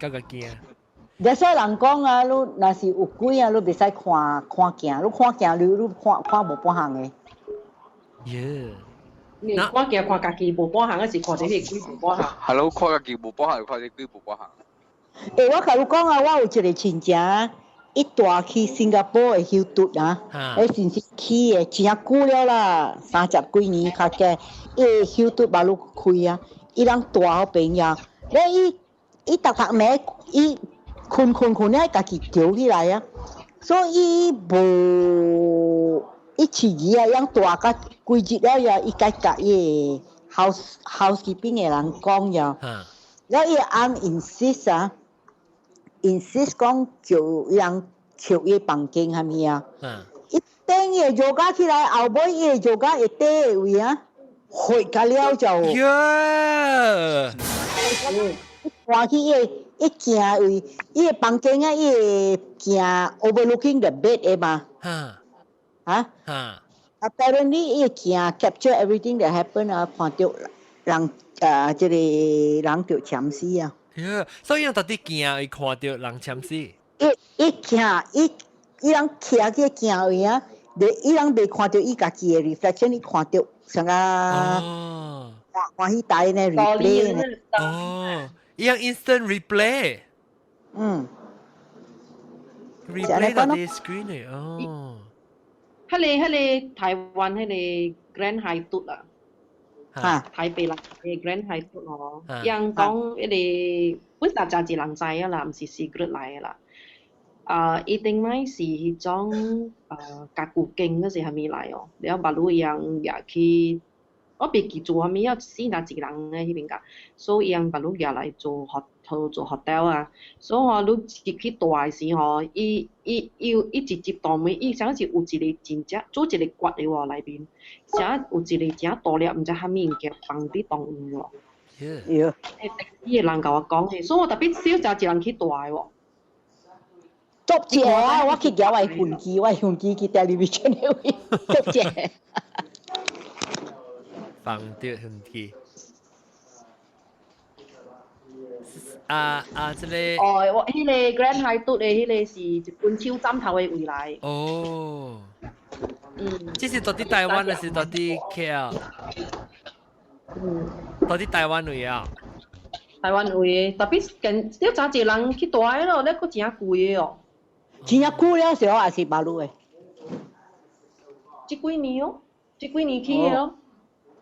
感覺驚。所以人講啊，你若是有鬼啊，你袂使看看鏡，你看鏡你你看看無半項的。耶！你我驚看家己無半項，還是看這個鬼無半項？係咯，看家己無半項，看這鬼無半項。欸，我共你講啊，我有一個親戚，伊帶去新加坡的休嘟啊，彼時是去的，真久了啦，三十幾年較久，伊休嘟馬路開啊，伊人帶好朋友，咧伊伊逐逐暝伊睏睏睏了，家己跳起來啊，所以伊無伊飼魚啊，樣大甲幾日了呀，伊該共伊的 housekeeping 的人講呀，了伊翁 insist 啊。insist 講叫伊人扣伊房間啥物啊？伊等伊會做起來，後尾伊會做會底的位啊，血甲了就。呀！看去伊伊行位，伊的房間啊，伊會行 overlooking the bed 的嘛。哈？Apparently 伊會行 capture everything that happen 啊，看著人啊，這個人著攕死啊。所以人到底驚伊看著人攕死。伊伊行伊伊人徛去行位啊，你伊人袂看著伊家己的 reflection，伊看著啥個歡喜台呢 replay 呢。哦，伊樣 instant replay。嗯。 replay 到啲 screen 嚟哦。彼個台灣彼個 Grand High 啊。哈，台北人嘅 Grand High 哦，人講彼個本來真濟人知啊啦，毋是 secret 來的啦。啊，伊頂擺是彼種啊，家具間嗰是啥物來哦？了目魯人也去，我袂記做啥物啊，死若一個人咧彼邊甲，所以𪜶目魯舉來做 hotel 做 hotel 啊。所以吼，你入去住的時吼，伊伊伊伊直接大門，伊啥是有一個真正做一個骨的喎內面，啥有一個誠大粒，毋知啥物物件放佇當黃喎。對。伊個人共我講的，所以我特別少誠濟人去住的喎。足正啊！我去舉我的魂機，我的魂機去 television 的位，足正。放著魂機。啊啊！這個哦，我彼個 Grand High 的彼個是一本手枕頭的位來。哦。嗯。這是到底台灣還是到底 KL？嗯。到底台灣位啊？台灣位，特別近，你誠濟人去住的咯，你閣誠貴的哦。真正久了時候也是馬路的。這幾年哦，這幾年起的哦。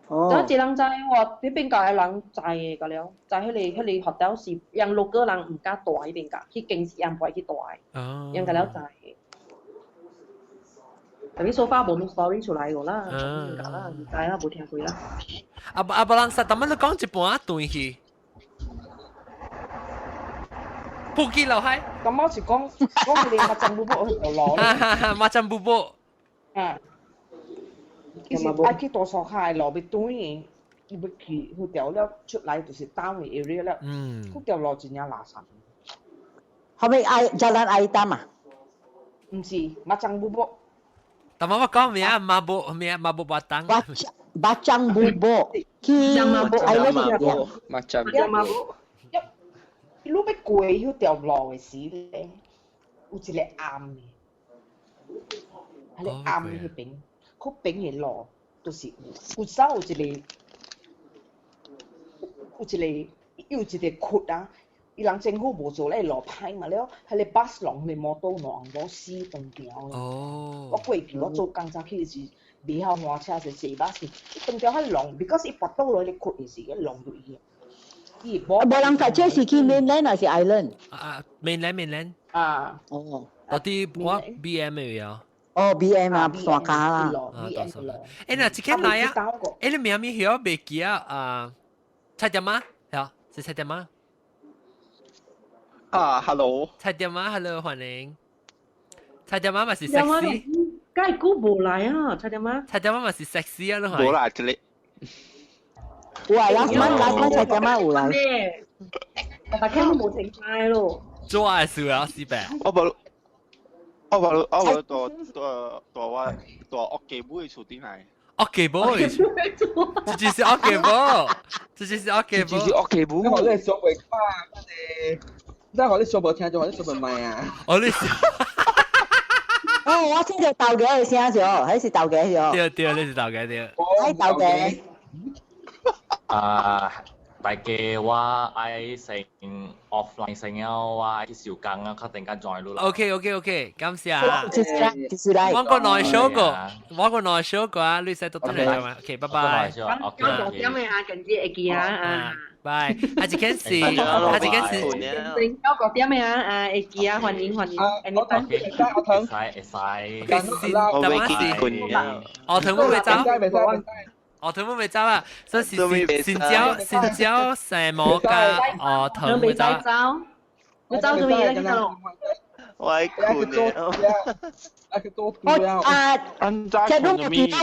哦。誠濟人知喎，彼邊界的人知的個了，知彼個 hotel 是讓六個人毋敢住彼邊界，彼間是人袂去住的，人個了知。特別 so far 無 story 出來過啦，唔敢啦，唔知啦，無聽過啦。啊啊！無人實，但係你講一半啊，斷去。布吉老海，咁我是講講你馬占布布去條路。哈哈哈，馬占布布。啊。其實愛去大沙卡的路欲轉伊欲去，彼條了出來就是 town area 了。嗯。彼條路真正垃圾。後尾愛 Jalan Ayer Hitam 啊？毋是，馬占布布。但我講名馬布名馬布巴當。巴張布布。去。馬布。馬占馬布。你欲過彼條路的時咧，有一個暗的，彼個暗彼邊，彼邊的路就是有，有走有一個，有一個有一個窟啊，伊人政府無做咧路歹嘛了，彼個 bus 龍、彼個摩托龍無死斷條的。哦。我過去我做工早去時，袂曉換車是坐巴士，伊斷條彼龍，because 伊跋倒落彼個窟的時，彼龍就伊。無人駕車是去 mainland 還是 island？啊，mainland mainland。啊。哦。到底我 BM 的啊？哦，BM 啊，山跤啦。啊，大山跤。欸，那這個來啊？欸，你名咪曉袂記啊？啊，菜店嗎？係，是菜店嗎？啊，hello。菜店嗎？hello，歡迎。菜店嗎？嘛是 sexy。梗久無來啊，菜店嗎？菜店嗎嘛是 sexy 啊，你無啦，這裡。有啊，last month last month 菜店嗎有來。大家都無停晒咯。做愛事啊，是唄。我無，我無，我無大大大我大屋雞尾厝頂來。屋雞尾，這就是屋雞尾，這就是屋雞尾，這就是屋雞尾。我你說袂看，你，你說無聽就，你說無賣啊。哦，你。哦，我聽著豆芽的聲著，彼是豆芽著。對對，你是豆芽對。彼豆芽。啊，大家我愛先 offline 先啊，我愛去收工啊，較陣間 join 你啦。 OK OK OK，感謝啊。謝謝，謝謝來。我個內小個，我個內小個啊，你使到轉嚟嘛？OK，拜拜。咁九點嘅啊，近啲會記啊啊。拜。下一件事，下一件事。九點嘅啊，啊會記啊，歡迎歡迎。我等，我等。會使會使。我未記我同我未走。我同我未走啊，所以是新椒新椒什麼加我同未走。你走做咩咧？我喺困了。我啊，chat room 記得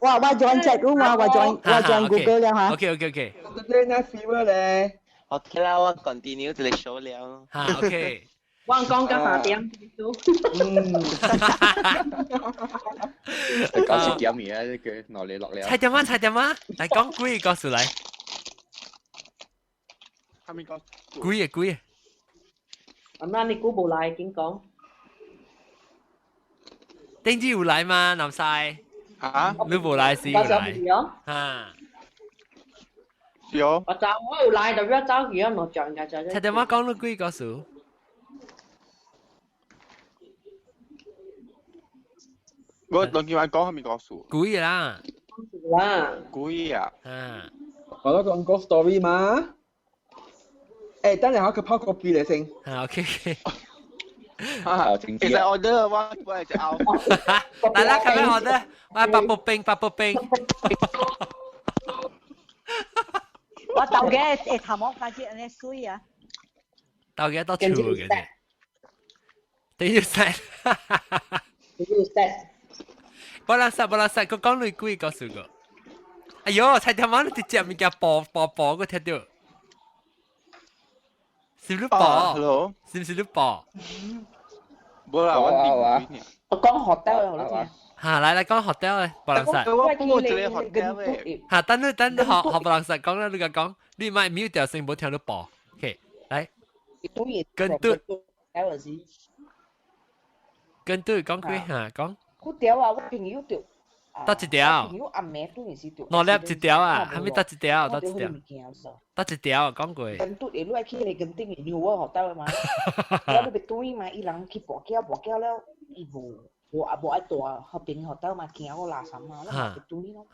我 join chat room 啊，我 join Google 了嚇。 OK OK OK。你那 fever 咧？OK 啦，我 continue 一個 show 了。嚇 OK。我講到3點。嗯。搞時點嘢啊！呢個落嚟落嚟。猜點啊？猜點啊？來講幾個故事來。係咪講？幾個幾個？阿媽你估無來，緊講。頂子有來嗎？南西。嚇？你無來是有來。嚇。是哦。我走，我有來，就要走去啊，落醬㗎就。猜點啊？講你幾個故事？我兩句話講係咪故事？幾個啦？啦。幾啊？嗯。我都講個 story 嘛。誒，等陣我去泡個啤嚟先。啊，OK。啊，其實 order 我我係隻牛。來啦，開咩 order？我八寶冰，八寶冰。我豆嘅會頭毛感覺按呢水啊。豆嘅到厝嘅啫。等於晒。等於晒。無啦塞，無啦塞，佢講你幾個數個？哎喲，菜頭毛你直接物件爆爆爆個聽到。是唔是你爆？是唔是你爆？無啦，我點我講學得好聽。嚇，來來講學得咧，無人塞。我冇一個學得咧。嚇，等你等你學學無人塞講啦，你甲講，你莫 mute 掉聲，無聽到爆。OK，來。跟對。跟對講幾嚇講。嗰條啊，我朋友就。得一條。朋友暗暝當然是就。兩粒一條啊，還沒得一條，得一條。得一條講過。跟對，你愛去那個跟頂的牛我學得嘛，我你別對嘛，伊人去跋筊跋筊了，伊無無啊無愛帶學邊學得嘛，驚我垃圾嘛，我別對咯。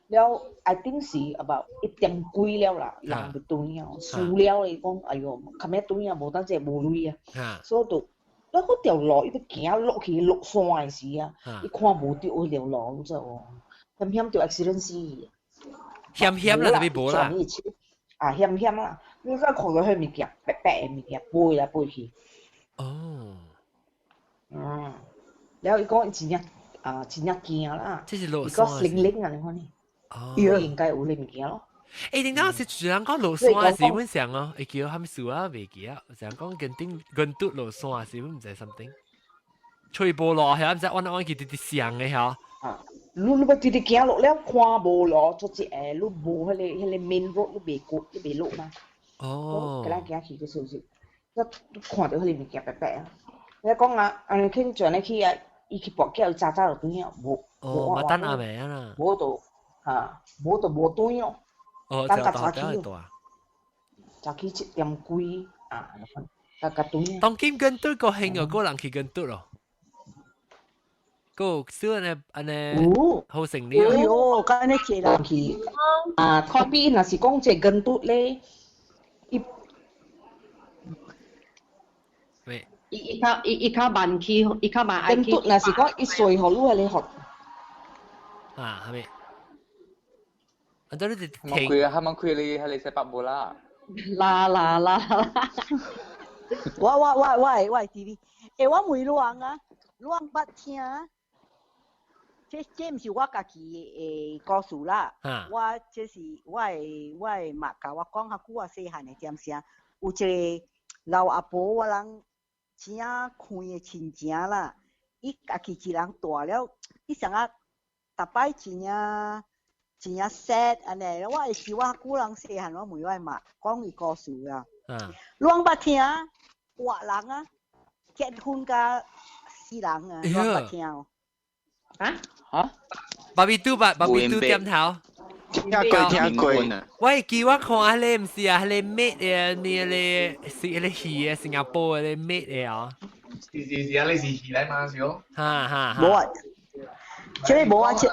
了，I think 是 about 1點幾了啦，人別對啊，輸了伊講，哎喲，較咩對啊，無當這無鐳啊，所以就。咱嗰條路，伊要行落去落山的時啊，伊看無著嗰條路，你知無？險險著 accident 死去。險險啦，特別無啦。啊，險險啦！你再看到彼物件，白白的物件飛來飛去。哦。嗯，了伊講伊真正啊，真正驚啦。這是落山。伊講靈靈啊，你看呢？哦。伊應該有彼物件咯。欸，頂當時人講落山是阮想哦，會叫啥物事啊？袂記啊，成講跟頂跟拄落山是阮毋知 something。吹無路遐，毋知按按去直直上的遐。啊，你你欲直直行落了，看無路，做一個，你無彼個 main road，你袂過，你袂落嘛。哦。佮咱行去個是毋是？你看著彼個物件白白啊！你講啊，按呢去轉咧去啊，伊去跋筊，伊早早就轉啊，無。哦，嘛等阿妹啊啦。無就嚇，無就無轉咯。哦，等較早起，早起7點幾啊，較較轉。當今跟對個興哦，個人去跟對咯。個少按呢按呢，好成呢。哎喲，咁呢濟人去啊，可比若是講這跟對咧，伊咩？伊較伊伊較慢去，伊較慢愛跟對，若是講伊隨予你迄個學。啊，係咪？啊，都你停。開啊，他們開你，彼個西北無啦。啦啦啦啦！我弟弟，欸，我問你啊，你捌聽？這毋是我家己的故事啦。我這是我的媽共我講較久啊，細漢的點聲，有一個老阿婆，我人真正看的親情啦。伊家己一人大了，伊啥啊，逐擺真正。真正 sad 按呢，我會記我古人細漢，我問我媽講伊故事啊。你攏捌聽活人啊，結婚甲死人啊，你攏捌聽哦。啊？嚇？爸比嘟吧，爸比嘟點頭。聽過聽過。喂，記我看下你唔是啊，你咩嘅？你你是你戲嘅新加坡嘅咩嘅啊？是是是啊，你是戲嚟嘛，是哦。哈哈。無啊，這個無啊，這。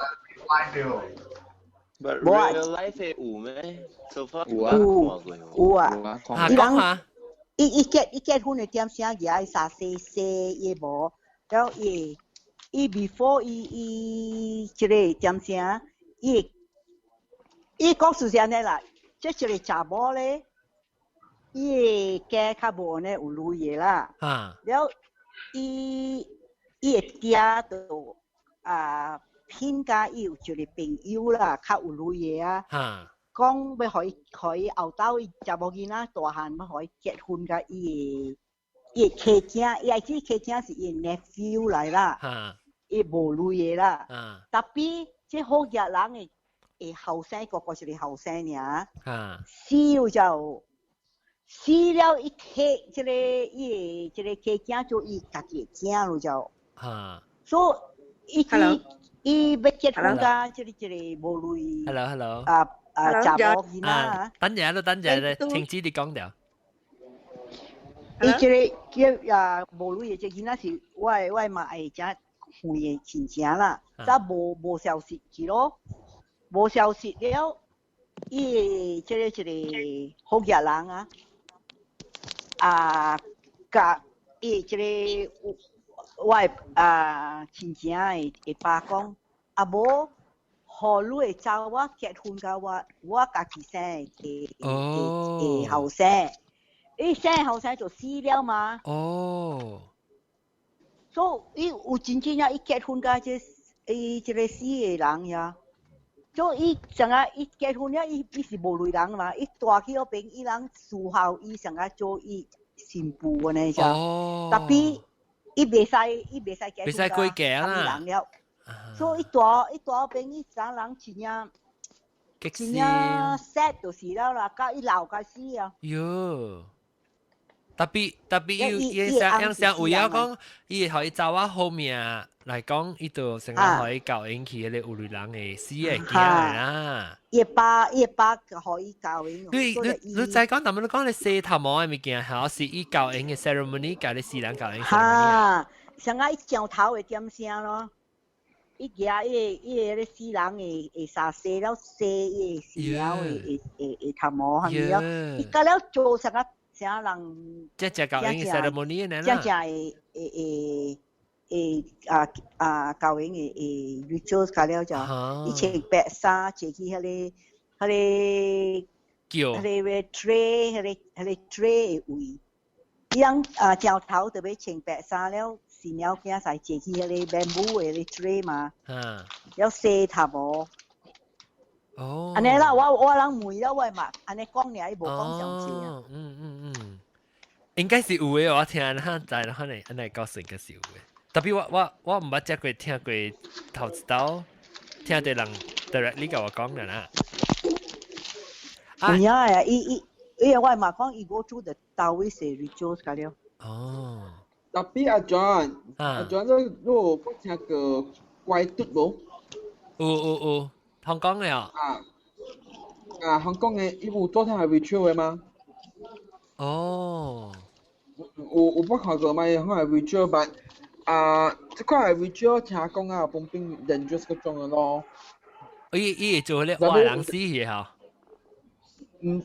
But 無啊 real life 有咩？So far 有有啊，伊人伊結婚的點聲舉衫洗洗伊無，了伊 before 伊伊這個點聲，伊伊講是按呢啦，這一個查某咧，伊的家較無按呢有鐳的啦，了伊伊的爹就啊騙甲伊有一個朋友啦，較有鐳的啊。講欲予伊後斗伊查某囡仔大漢，欲予伊結婚佮伊的契囝，伊愛這契囝是伊的 nephew 來啦，伊無鐳的啦。Tapi 這好額人的的後生個個一個後生爾，死了就死了，伊提這個伊的這個契囝做伊家己的囝了就，所以伊伊欲結婚佮這個無鐳。 Hello hello。啊啊，查某囡仔。等陣都等陣咧，停止你講掉。伊這個叫啊無鐳的這囡仔是我的嘛會誠遠的親情啦，則無消息去咯，無消息了，伊這個一個好額人啊，啊，佮伊這個我的啊親情的的爸講，啊無。予你的查某結婚佮我，我家己生的的後生，伊生的後生就死了嘛。所以伊有真正啊，伊結婚佮這伊這個死的人呀，所以伊成啊，伊結婚了，伊伊是無鐳人嘛，伊帶去彼邊，伊人伺候伊成啊做伊新婦按呢只。Tapi 伊袂使，伊袂使結婚。袂使過家啦。人了。所以伊蹛伊蹛彼邊，伊啥人真正真正 sad 就是了啦，佮伊老佮死啊。喲，tapi tapi 伊伊想樣想有影講，伊會予伊查某好命來講，伊就成日予伊交𪜶去彼個有鐳人的死的囝啦。伊爸予伊交𪜶。你你你再講，但係你講你洗頭毛的物件，係是伊交𪜶的 ceremony，佮你死人交𪜶 ceremony。哈，上愛伊上頭的點聲咯。伊舉伊伊個死人的的衫洗了洗伊個死了的的的的頭毛，係咪啊？伊佮了做啥個啥人？這只交𪜶 ceremony 呢啦。這只的的的啊啊交𪜶的的 ritual 佮了就，伊穿白衫坐去彼個彼個轎，彼個 tray 彼個彼個 tray 的位，伊人啊上頭特別穿白衫了。新娘囝婿坐去彼個 bamboo 的 tray 嘛，了洗頭毛。按呢啦，我我人問了我嘛，按呢講爾，伊無講詳細啊。嗯嗯嗯，應該是有的，我聽哈在可能按呢告訴應該是有的。Tapi 我我我毋捌食過聽過頭一道，聽到人 directly 共我講的啦。有影啊，伊伊因為我嘛講伊 go through the Taoist rituals 佮了。 Tapi 阿 John，阿 John 你你有捌聽過拐拄無？有有有，香港的哦。啊啊，香港的伊有做啥 ritual 的嗎？哦。有有捌看過嗎？香港的 ritual，但啊，這款的 ritual 聽講啊，本變 dangerous 嗰種的咯。伊伊會做咧活人死去吼？嗯，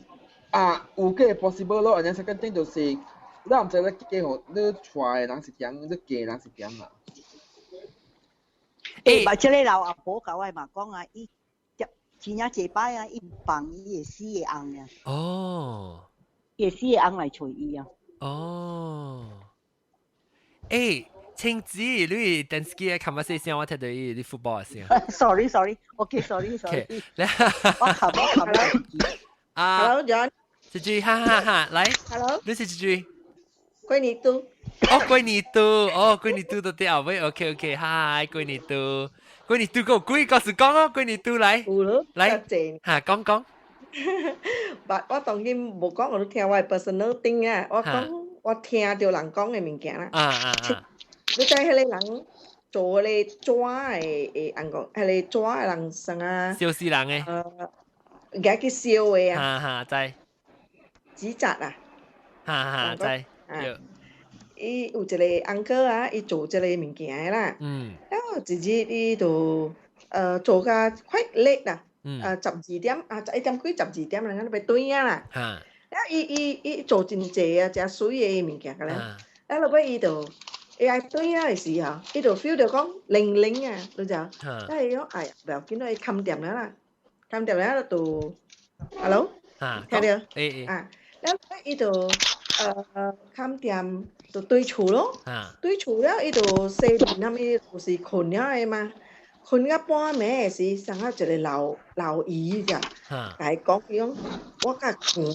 啊，有個 possible 咯，and then second thing 就是。你毋知你嫁予你娶的人是點，你嫁的人是點啊？欸，嘛，這個老阿婆共我嘛講啊，伊真正這擺啊，伊放伊的死的翁啊。伊的死的翁來揣伊啊。哦。欸，青子，你電視機的 conversation 我聽到伊你 football 的聲。 Sorry sorry，OK sorry sorry。我冚我冚了。啊。 Hello John。這句哈哈哈，來。 Hello。你是這句。龜年都。哦，龜年都，哦，龜年都到底後尾，OK OK，hi，龜年都，龜年都個鬼故事講哦，龜年都來，來，嚇講講。我我當然無講，我都聽我的 personal thing 啊，我講我聽著人講的物件啦。你知彼個人做彼個紙的的按講，彼個紙的人啥啊？燒死人的。夾去燒的啊。哈哈，知。紙紮啊。哈哈，知。伊有一個 uncle 啊，伊做這個物件的啦。然後一日伊就做甲 quite late 啦。12點啊，11點幾12點啦，咱欲轉啊啦。啊！伊伊伊做真濟啊，誠媠的物件個咧。啊，落尾伊就伊愛轉啊的時候，伊就 feel 到講靈靈啊，你知無？啊，伊講哎呀，袂要緊咯，伊冚掂了啦，冚掂了就，hello，聽著？啊，了伊就冚掂就對厝咯，對厝了伊就洗面啥物，就是睏了的嘛。睏到半暝的時，上啊一個老老姨咋，共伊講，伊講我較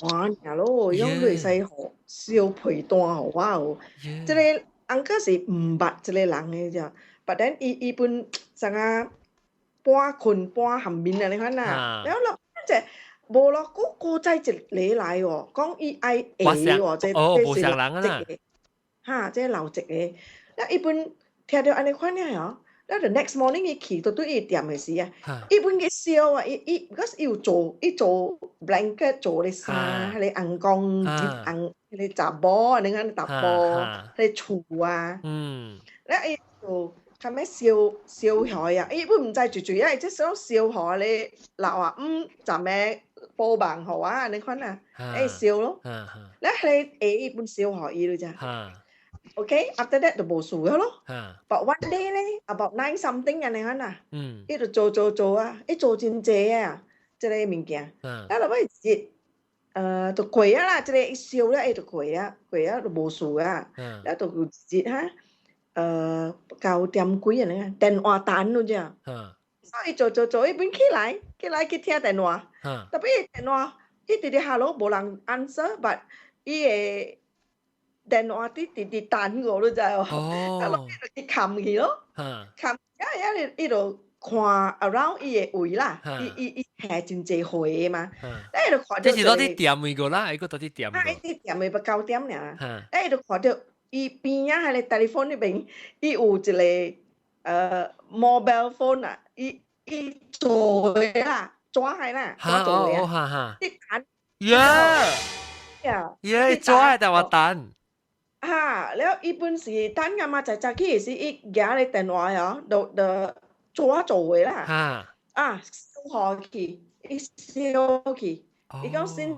寒爾咯，伊講你會使予燒被單予我無？這個 uncle 是毋捌這個人的咋，but then 伊伊本啥啊半睏半含面按呢款啦，了落這無偌久，閣再一個來哦，講伊愛下哦，這這是老職的，哈，這老職的，了伊本聽著按呢款了哦。了 the next morning 伊去到對伊店的時啊，伊本去燒啊，伊伊，because 伊有做，伊做 blanket 做咧衫，彼個尪公，尪彼個查某，按呢款查埔，彼個厝啊，了伊就較尾燒燒起啊，伊本毋知住住啊，伊只想燒予咧老啊，十個報夢予我按呢款啊，會燒咯，了彼個下伊本燒予伊了咋。OK，after that 就無事了咯。But one day 咧，about 9 something 按呢款啊，伊就做做做啊，伊做真濟啊，這個物件。啊，落尾一日，就過啊啦，這個伊燒了，伊就過啊，過啊就無事啊。了就有一日哈，9點幾按呢，電話彈了咋。所以做做做，伊本起來，起來去聽電話。Tapi 電話，伊直直 hello 無人 answer，but 伊的電話佇直直等我，你知無？啊，落尾就去冚去咯，冚啊，啊，伊就看 around 伊的位啦，伊伊伊下真濟歲的嘛，伊就看著。這是到佇店位個啦，伊閣到佇店。啊，伊佇店位欲9點爾，啊，伊就看著伊邊仔彼個 telephone 彼邊，伊有一個mobile phone 啊，伊伊做的啦，紙的啦，紙做的啊，伊彈。耶！耶，紙的電話彈。哈，了伊本是等阿媽早早起時，伊舉咧電話哦，就就紙做的啦。啊，燒予去，伊燒去，伊講先，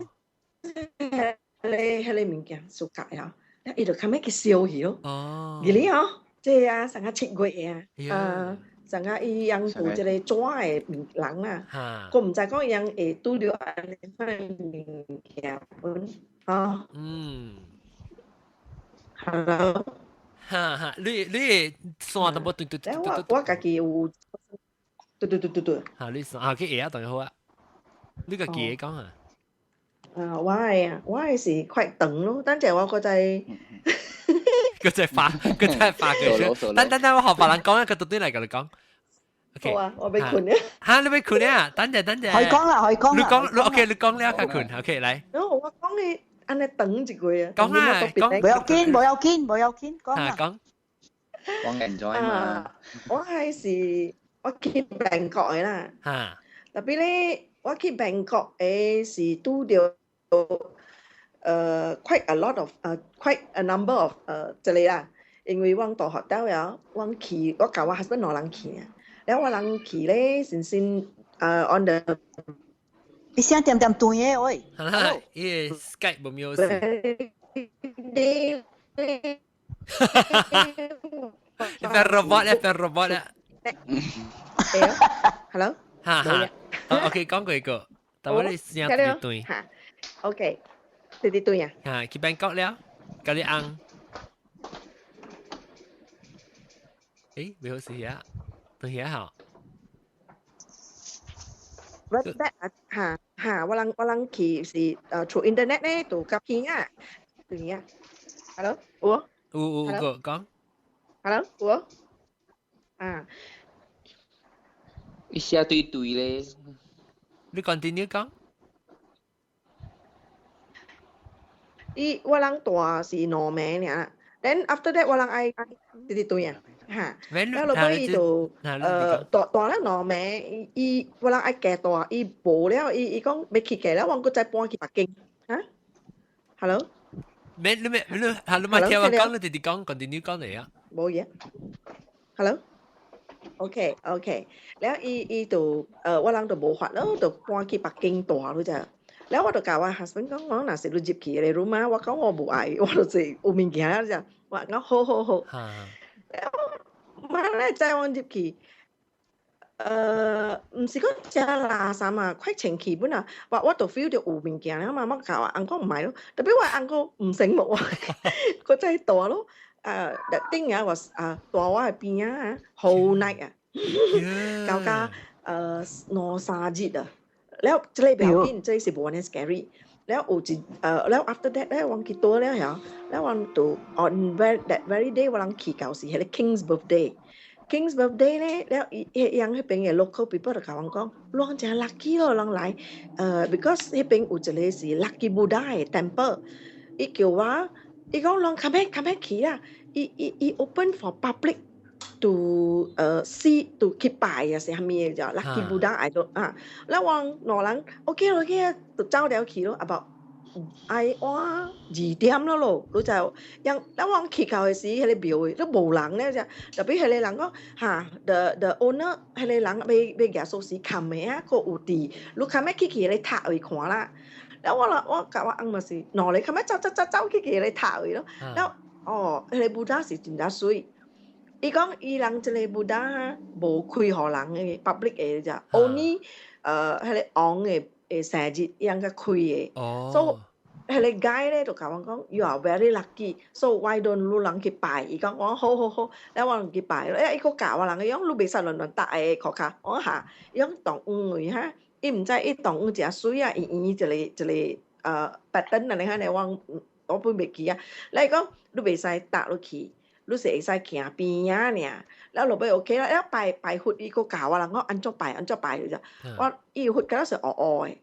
彼個彼個物件暑假吼，伊就較尾去燒去咯。哦。而咧吼，這啊，上個7月啊，啊，上個伊用做這個紙的物人啦，我毋知講伊樣會拄著按呢款物件本，吼。Hello，哈哈，你你線都無對對對對。我我家己有，對對對對對。哈，你線啊，去下當然好啊。你家己講啊。啊，我的啊，我的是 quite 長咯，等陣我閣再。閣再發，閣再發過去。等等等，我予別人講啊，閣倒轉來共你講。好啊，我欲睏啊。哈，你欲睏啊？等陣等陣。可以講啦，可以講啦。你講，你 OK，你講了較睏，OK 來。我講的。按呢長一個啊！講啊，講。無要緊，無要緊，無要緊，講啊。講。講 enjoy 嘛。我還是我去曼谷的啦。Tapi 咧，我去曼谷的是拄著quite a lot of quite a number of 這個啦，因為阮大學到了，阮去我共我 husband 兩人去啊，了我人去咧，先先on the 伊聲點點斷的喂。哈哈，伊個 Skype 無妙事。哈哈，你變 robot 咧，變 robot 咧。 Hello。哈哈。OK，講過一個，但我你聲直斷。哈，OK，直直斷啊。哈，去曼谷了，佮你翁。誒，袂好勢啊，斷遐吼。 But 啊，哈哈，我人我人去是through internet 咧，就夾片啊，對啊。Hello，有無？有有有講。 Hello，有無？啊。伊寫對對咧。你 continue 講。伊我人蹛是兩暝爾，then after that 我人愛直直對啊。嚇，了落尾伊就大大了兩暝，伊我人愛加大，伊無了，伊伊講欲去加了，我閣再搬去別間。嚇，Hello？咩你咩你係你咪聽我講，你直直講，continue 講嚟啊。冇嘢。Hello？OK OK，了伊伊就我人就無法咯，就搬去北京住咯啫。了我就共我 husband 講，我若是你入去個 room 啊，我講我無愛，我就是有物件啫。我講好好好。了，媽咧載我入去，毋是講誠垃圾啊，快清氣本啊，我我就 feel 著有物件了嘛，我共我翁講毋愛咯，特別我翁講毋醒目啊，閣再蹛咯，頂啊我啊蹛我的邊仔啊，whole night 啊，到甲兩三日啊，了這个不要緊，這個是無按呢 scary。了有一了 after that 咧，我去倒了遐，了我就 on very that very day 我人去到是彼个 King's birthday。King's birthday 咧，了伊彼樣彼邊的 local people 就共阮講，𪜶誠 lucky 咯，𪜶來，because 彼邊有一個是 Lucky Buddha 的 temple，伊叫我，伊講𪜶較欲較欲去啦，伊伊伊 open for public to see to 去拜啊，是啥物的就 Lucky Buddha I don't 啊，了我兩人 OK OK 啊，就走了去咯，about 愛晚2點了咯，你就因了我去到的時，彼个廟的都無人咧啫，特別彼個人講哈，the owner 彼個人欲欲舉鎖匙冚的啊，閣有佇，你較欲去去彼个塔位看啦。了我啦，我共我翁嘛是兩个較欲走走走走去去彼个塔位咯。了哦，彼个 Buddha 是真正媠。伊講伊人這个 Buddha 哈無開予人的 public 的咋，only 彼个王的的生日伊人才開的。所以彼个 guide 咧就共阮講，You are very lucky，so why don't 你人去拜？伊講我好好好，了我人去拜，欸伊閣教我人，伊講你袂使亂亂踏的箍跤，我講哈，伊講動遠位哈，伊毋知伊動遠誠媠啊，圓圓一个一个pattern 啊，你看咧我我本袂記啊，了伊講你袂使踏落去。你是會使行邊仔爾，了落尾 OK 啦，了拜拜佛伊閣教我人講按怎拜按怎拜就，我伊佛敢若是烏烏的，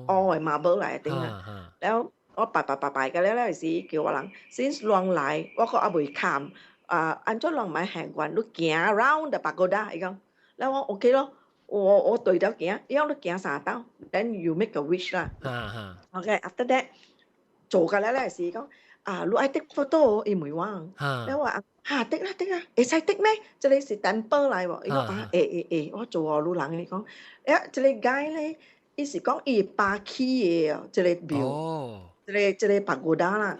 烏的 marble 來的頂啊，了我拜拜拜拜個了了時叫我人，since 𪜶來我閣猶未崁，啊按怎𪜶莫行遠，你行 round the pagoda 伊講，了我 OK 咯，我我對著行，伊講你行三兜，then you make a wish 啦，OK after that 做個了了時講。啊，你愛 take photo，伊問我，了我哈 take 啦 take 啦，會使 take 咩？這个是 temple 來無？伊講啊，會會會，我做予你人伊講，欸，這個 guy 咧，伊是講伊巴起的哦，這個廟，這个這個 pagoda 啦。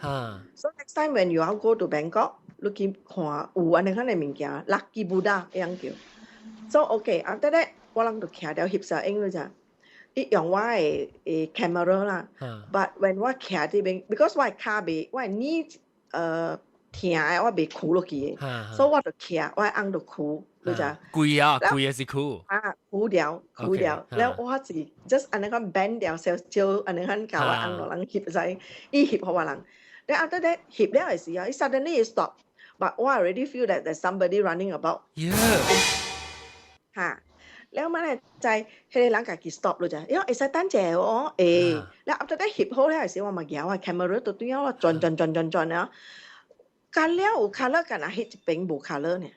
So next time when you all go to Bangkok，你去看有按呢款的物件，Lucky Buddha 會樣叫。So OK，after that，我人就徛著翕相影了咋。伊用我的的 camera 啦，but when 我徛佇邊，because 我的跤袂，我的 knee 疼的，我袂屈落去的，所以我就徛，我的翁就屈，你知？跪啊，跪還是屈？啊，屈掉，屈掉，了我是 just 按呢款 bend 掉，少少按呢款共我翁兩人翕使，伊翕予我人。then after that 翕了的時候，伊 suddenly stop，but 我 already feel that there's somebody running about。 哈。了嘛咧，在彼个人家己 stop 咯咋，因為會使等者哦，會。了 after that 翕好了時，我嘛舉我 camera 就對我轉轉轉轉轉了，較了有 colour，干焦彼一邊無 colour 呢。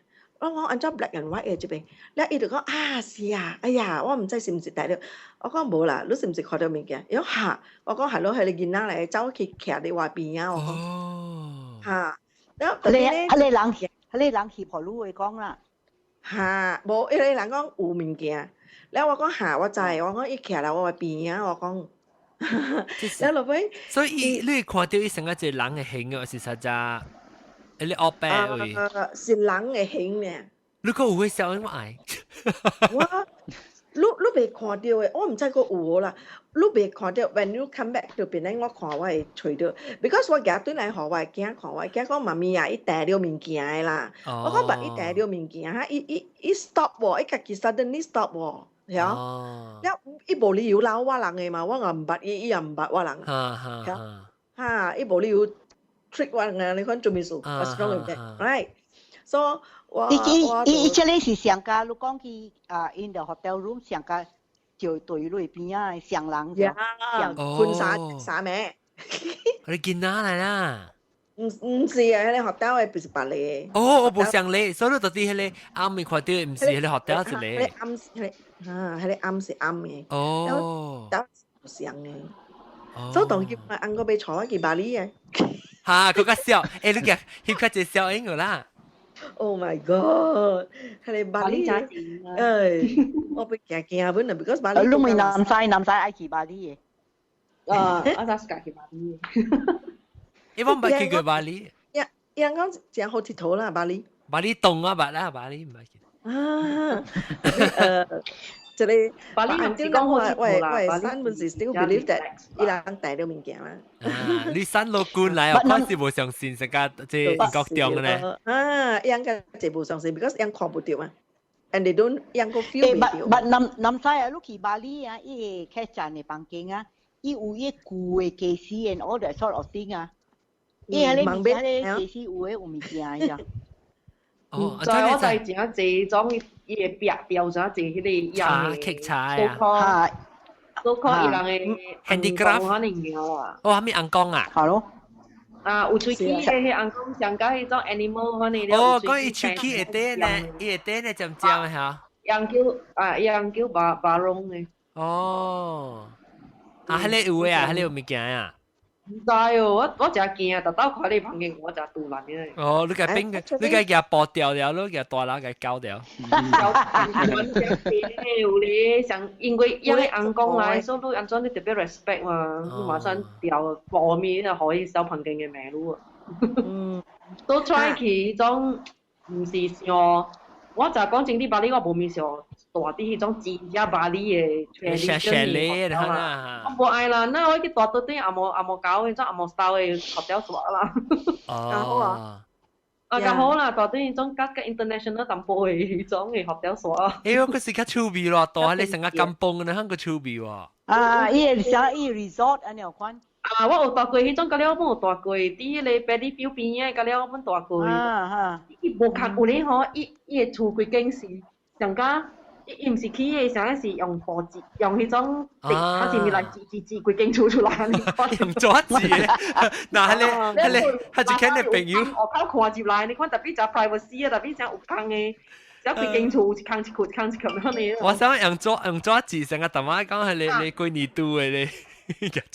我講按怎 black and white 的這邊，了伊就講啊是啊，哎呀，我毋知是毋是帶著，我講無啦，你是毋是看著物件？伊講哈，我講係咯，彼个囡仔來走去徛佇我邊仔，我講，哈，了彼個彼個人彼個人翕予你話講啦。哈，無，彼個人講有物件，了我講哈，我知，我講伊徛佇我邊仔，我講，了落尾，所以你看著伊成個一個人的形啊，是啥只？你烏白位？是人的形呢。你閣有彼聲我愛。我，你你袂看著的，我毋知閣有無啦。你袂看著，when you come back 就變咧，我看我會揣著，because 我舉轉來予我的囝看，我的囝講媽咪啊，伊提著物件的啦。我講但伊提著物件哈，伊伊伊 stop 喎，伊家己 suddenly stop 喎，曉？了伊無理由撈我人的嘛，我也毋捌伊，伊也毋捌我人。曉？哈，伊無理由 trick 我人啊，你看做咩事？What's wrong with that? Right? So 我伊伊伊伊這个是上家，你講去啊，in the hotel room 上家就對你邊仔上人就，睏三三暝。你囡仔來啦？毋毋是啊，彼個 hotel 的不是別個。哦，我無相咧，所以到底彼個暗暝看到毋是彼個 hotel 一個。彼個暗，彼個啊，彼個暗是暗的。哦。但無相的。所以當佢按個被坐去巴厘嘅。嚇，佢較笑，欸，你個翕較濟笑應個啦。 Oh my god！彼個巴厘，哎，我被驚驚本啊，because 巴厘。你咪南西南西愛去巴厘的。啊，我就係去巴厘。你我毋捌去過巴厘。人講真好𨑨迌啦，巴厘。巴厘凍啊，捌啦，巴厘毋捌去。啊，這個巴厘毋是講好𨑨迌啦，我的孫本是 still believe that 伊人帶著物件啦。啊，你山路官來哦，看是無相信，成個這英國中咧。啊，伊人個這無相信，because 伊人看不著嘛，and they don't 伊人個 feel 袂著。 But 南南西啊，你去巴厘啊，伊個客棧的房間啊，伊有伊舊的家私 and all that sort of thing 啊。伊彼個物件，彼個家私有的有物件呀。哦，就我就係真濟種伊會壁掉咗濟彼個茶客茶啊，都靠伊人的 handicraft 可能有啊。哦，啥物尪公啊？係咯。啊，有喙齒的彼尪公上加彼種 animal 可能。哦，講伊喙齒會短呢，伊會短呢，尖尖的嚇。人叫啊，人叫巴巴龍的。哦，啊，彼個有的啊，彼個有物件啊。毋知哦，我我誠驚，逐擺看你房間，我誠突然的。哦，你共變，你共舉剝掉了，你舉大人共搞掉。有咧，像因為因為尪公來，所以你按怎你特別 respect 嘛，你馬上掉破面啊，予伊小房間的名路。嗯，都 try 去彼種，毋是像，我就講真，佇巴厘我無物想蹛佇彼種真正巴厘的 tradition 的啦。我無愛啦，那我去蹛倒轉紅毛紅毛狗彼種紅毛 style 的 hotel 煞啦。哦。啊，較好啦，蹛轉彼種較較 international 淡薄的彼種的 hotel 煞。欸，我閣是較趣味咯，蹛彼個成個甘榜的，遐閣趣味喎。啊，伊個啥伊 resort 按呢款。啊，我有蹛過彼種，甲了我有蹛過，佇彼個 paddy field 邊仔，甲了我阮蹛過。啊啊！伊無共有咧吼，伊伊的厝規間是上加，伊伊毋是起的，啥是用布紙，用彼種地，它是物來折折折規間厝出來。用紙折，那彼個彼個，彼一間的朋友。外口看入來，你看特別誠 privacy 啊，特別誠有空的。只規間厝有一空一窟，一空一窟按呢。我想用紙用紙折成個淡仔講係你你幾年度的咧。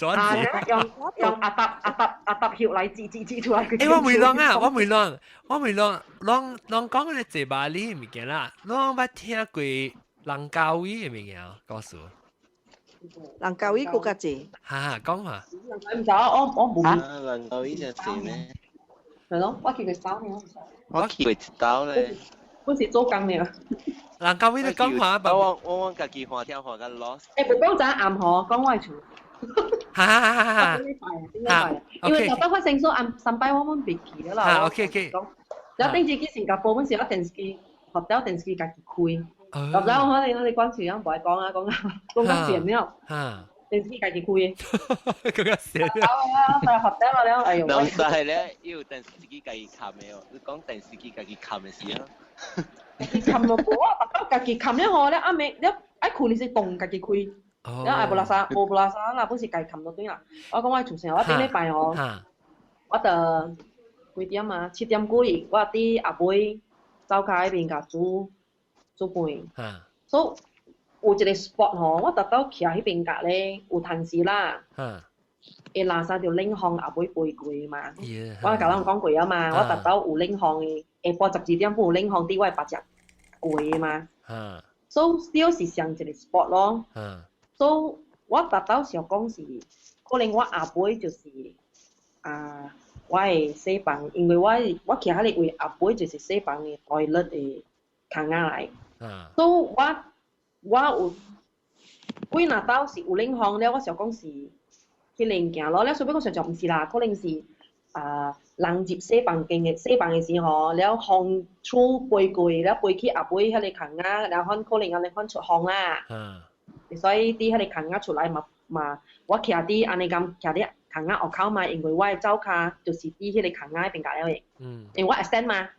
啊！用用阿搭阿搭阿搭葉來折折折出來。欸，我問人啊，我問人，我問人，攏攏講咧坐巴厘的物件啦，攏捌聽過蘭卡威的物件，告訴我。蘭卡威閣較濟。哈，講嘛。毋知我我無。啊，蘭卡威真濟呢。係咯，我去過三年。我去過一道咧。我是做工爾。蘭卡威你講話，我我我家己看聽看甲 lost。欸，無講昨暗吼，講我的厝。哈哈哈哈哈！因為頭擺發生說暗三擺我們別去了啦。OK。然後頂次去新加坡，阮是有電視機，hotel 電視機家己開。後來我可能我哋關事，我無愛講啊，講啊，講較賤了。電視機家己開。講較賤。啊，在 hotel 了，哎呦。人知咧，伊有電視機家己冚的哦。你講電視機家己冚的時候。家己冚咯，無啊，逐擺家己冚了吼，了暗暝了愛睏時動家己開。了愛無垃圾，無垃圾啦，本是家己冚就對啦。我講我厝先，我頂禮拜吼，我就幾點啊？7點幾，我佇後尾灶跤彼邊共煮煮飯。所以有一個 spot 吼，我逐擺徛彼邊角咧，有趁時啦。會垃圾就冷風後尾飛過嘛。我共人講過啊嘛，我逐擺有冷風的，下晡12點半有冷風佇我的腹脊過嘛。所以 still 是上一個 spot 咯。所以我逐擺想講是，可能我後尾就是啊，我的洗房，因為我我徛彼個位後尾就是洗房的 toilet 的空仔來。所以我我有幾若兜是有冷風了，我想講是彼個物件咯。了所以我想講毋是啦，可能是啊人入洗房間的洗房的時吼，了風吹飛過，了飛去後尾彼個空仔，然後可能按呢款出風啦。所以佇彼個空仔出來嘛嘛，我徛佇按呢敢徛佇空仔外口嘛，因為我的灶跤就是佇彼個空仔彼邊角了的。因為我 extend 嘛，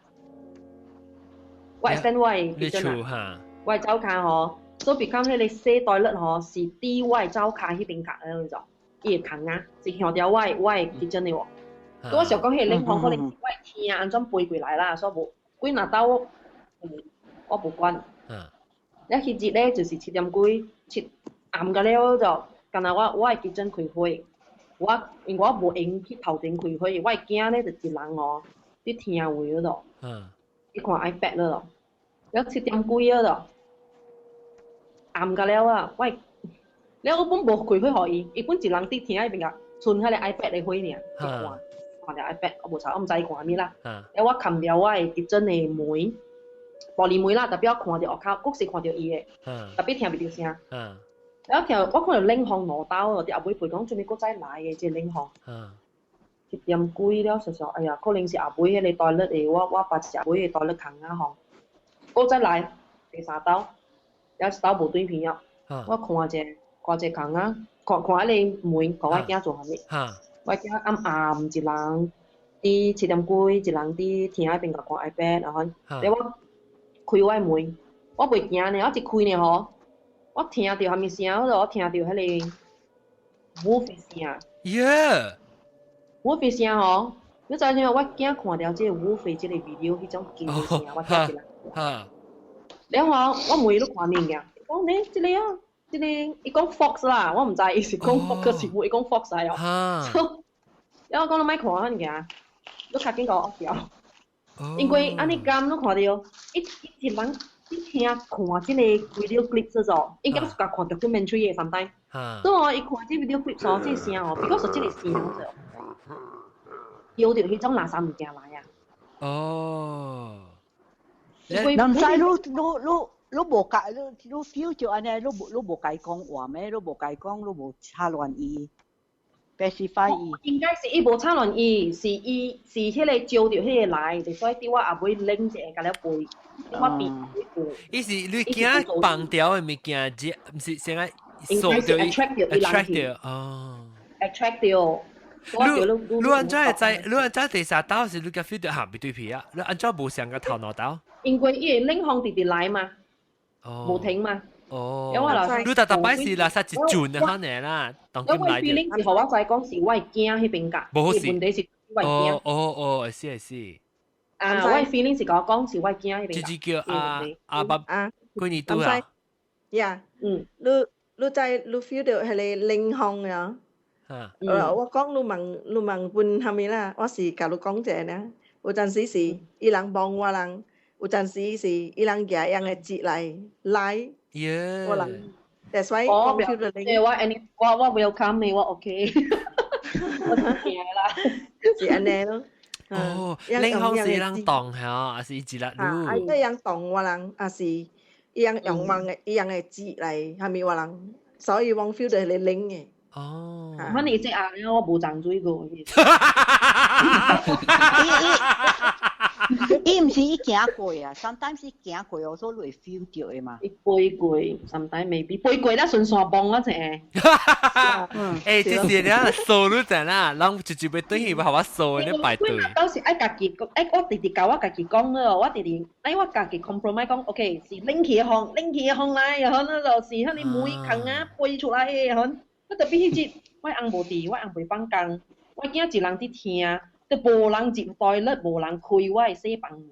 我 extend 我的 kitchen 啊，我的灶跤吼，所以 become 彼個洗 toilet 吼是佇我的灶跤彼邊角了，就伊個空仔是向著我的我的 kitchen 的喎。我想講，彼個冷風可能我會聽按怎飛過來啦，所以無鬼若兜我，我無管。了彼日咧就是7點幾，7暗個了就，敢若我會 kitchen 開火，我因為我無閒去頭前開火，我的囝咧就一人哦，佇廳位嗰度，伊看 iPad 嗰度，了7點幾嗰度，暗個了啊，我了我本無開火予伊，伊本一人佇廳彼邊共賰彼個 iPad 的火爾，看看著 iPad，我無睬，我毋知伊看啥物啦。了我冚掉我的 kitchen 的門，玻璃門啦，特別我看著外口，閣是看著伊的，特別聽袂著聲。了聽我看著冷風兩兜，佇後尾飛講做啥物閣再來的這個冷風。7點幾了，想想哎呀，可能是後尾彼個 toilet 的，我爸是後尾的 toilet 空啊吼。閣再來第三兜，了一兜無對片了。我看者看者空啊，看看彼個門，看我囝做啥物。我囝暗暗一人佇7點幾，一人佇廳彼邊共看 iPad，然後了我開我的門，我袂驚呢，我一開呢吼，我聽著啥物聲，我聽著彼個 wolf 的聲。 wolf 的聲吼，你知影我囝看著這個 wolf 的這個 video 彼種叫的聲，我聽起來。了吼，我問伊你看物件，伊講呢，這個啊，這個伊講 fox 啦，我毋知伊是講 fox 是無，伊講 fox 來哦。了我講你莫看物件，你較緊共我掉。因為按呢敢你看著，伊一人一聽看這個 video clip 這種，應該是共看 documentary 的 sometimes。對哦，伊看這 video clip 哦，這個聲哦，because 這個聲就叫著彼種垃圾物件來啊。人知你你你你無共你你 feel 著按呢，你無你無共伊講話咩？你無共伊講，你無插亂伊，specify 伊。應該是伊無插亂伊，是伊是彼個招著彼個來，就所以佇我後尾拎一個共了背，我邊背。伊是你驚放掉的物件，毋是先愛應該是 attract 著伊人 attract 著哦。 attract 著。你你按怎會知？你按怎第三兜是你共 feel 著嚇袂對皮啊？你按怎無上個頭腦兜？因為伊會冷風直直來嘛，無停嘛。哦。你逐逐擺是垃圾一轉就可能啦，當今來。我 feeling 是予我知講是我會驚彼邊㗎，無好事。問題是我會驚。哦哦哦，是是。啊，我 feeling 是共我講是我會驚彼邊。這隻叫阿阿爸幾年拄啊？呀，你你知你 feel 到彼個冷風啊？我講你問你問問啥物啦？我是共你講者呢。有陣時是伊人望我人，有陣時是伊人舉樣的節來來我人。That's why 我 feel 到冷。我 any 我我 welcome 你，我 OK。我驚啦，是按呢咯。哦，冷風是人動嚇，還是一粒？啊，伊人動我人，還是伊人用人的伊人的節來啥物我人，所以我 feel 到係冷的。哦，反正這下了我無長水過。伊毋是伊行過啊，sometimes 伊行過，我所以會 feel 著的嘛。伊飛過，sometimes maybe 飛過了順線望啊者。欸，這是了數你知啦，人直接欲轉去欲予我數咧排隊。到時愛家己講，愛我直直共我家己講了，我直直愛我家己 compromise 講，OK 是冷氣的風，冷氣的風來，然後那就是彼個門空啊飛出來的，然後。我特別彼日，我翁無佇，我翁袂放工，我囝一人佇廳，都無人入 toilet，無人開我的洗房門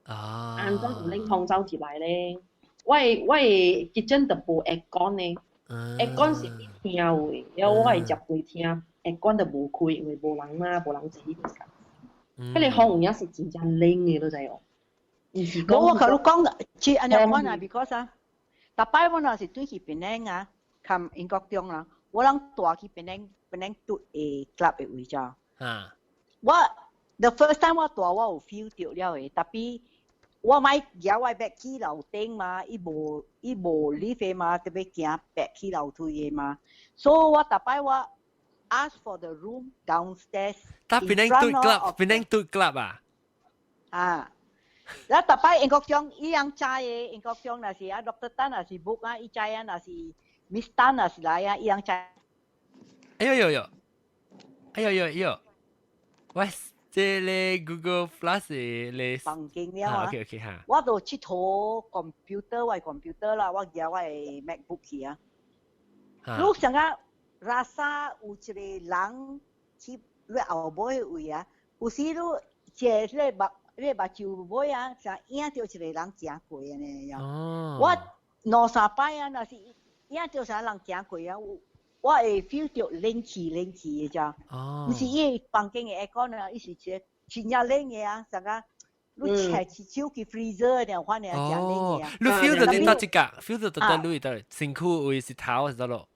啦。按怎有冷風走入來咧？我的 kitchen 就無 aircon 呢，aircon 是佇廳位，了我會入規廳，aircon 就無開，因為無人嘛，無人坐彼邊。彼個風有影是真正冷的，你知無？毋是講。我共你講，是按呢款啊，because 啊，逐擺我若是轉去檳城啊，含英國中啦。我人蹛去檳城，檳城拄的 club 的位置。我 the first time 我蹛我有 feel 著了的，tapi 我莫舉我 bag 去樓頂嘛，伊無伊無 lift 的嘛，特別行 bag 去樓梯的嘛，所以我逐擺我 ask for the room downstairs。但檳城拄 club，檳城拄 club 啊？啊，แล้ว逐擺英國中伊人知的，英國中若是啊，Doctor Tan 若是 book 啊，伊知啊，若是 Miss Tan 若是來啊，伊人知。哎呦呦呦！哎呦呦呦！喂，這個 Google Plus 咧房間了啊。 OK OK 哈。我就𨑨迌 computer，我 computer 啦，我舉我的 MacBook 去啊。你想啊，rasa 有一個人去，你後尾位啊，有時你坐你目睭尾啊，就影著一個人行過按呢樣。我兩三擺啊，若是影著啥人行過啊，我會 feel 著冷氣冷氣的咋。毋是伊房間的 aircon 啊，伊是一個真正冷的啊，啥個？你揣一手去 freezer 的，反正真冷的啊。你 feel 到你佗一角，feel 到佗佗你佗身軀位是頭是佗落？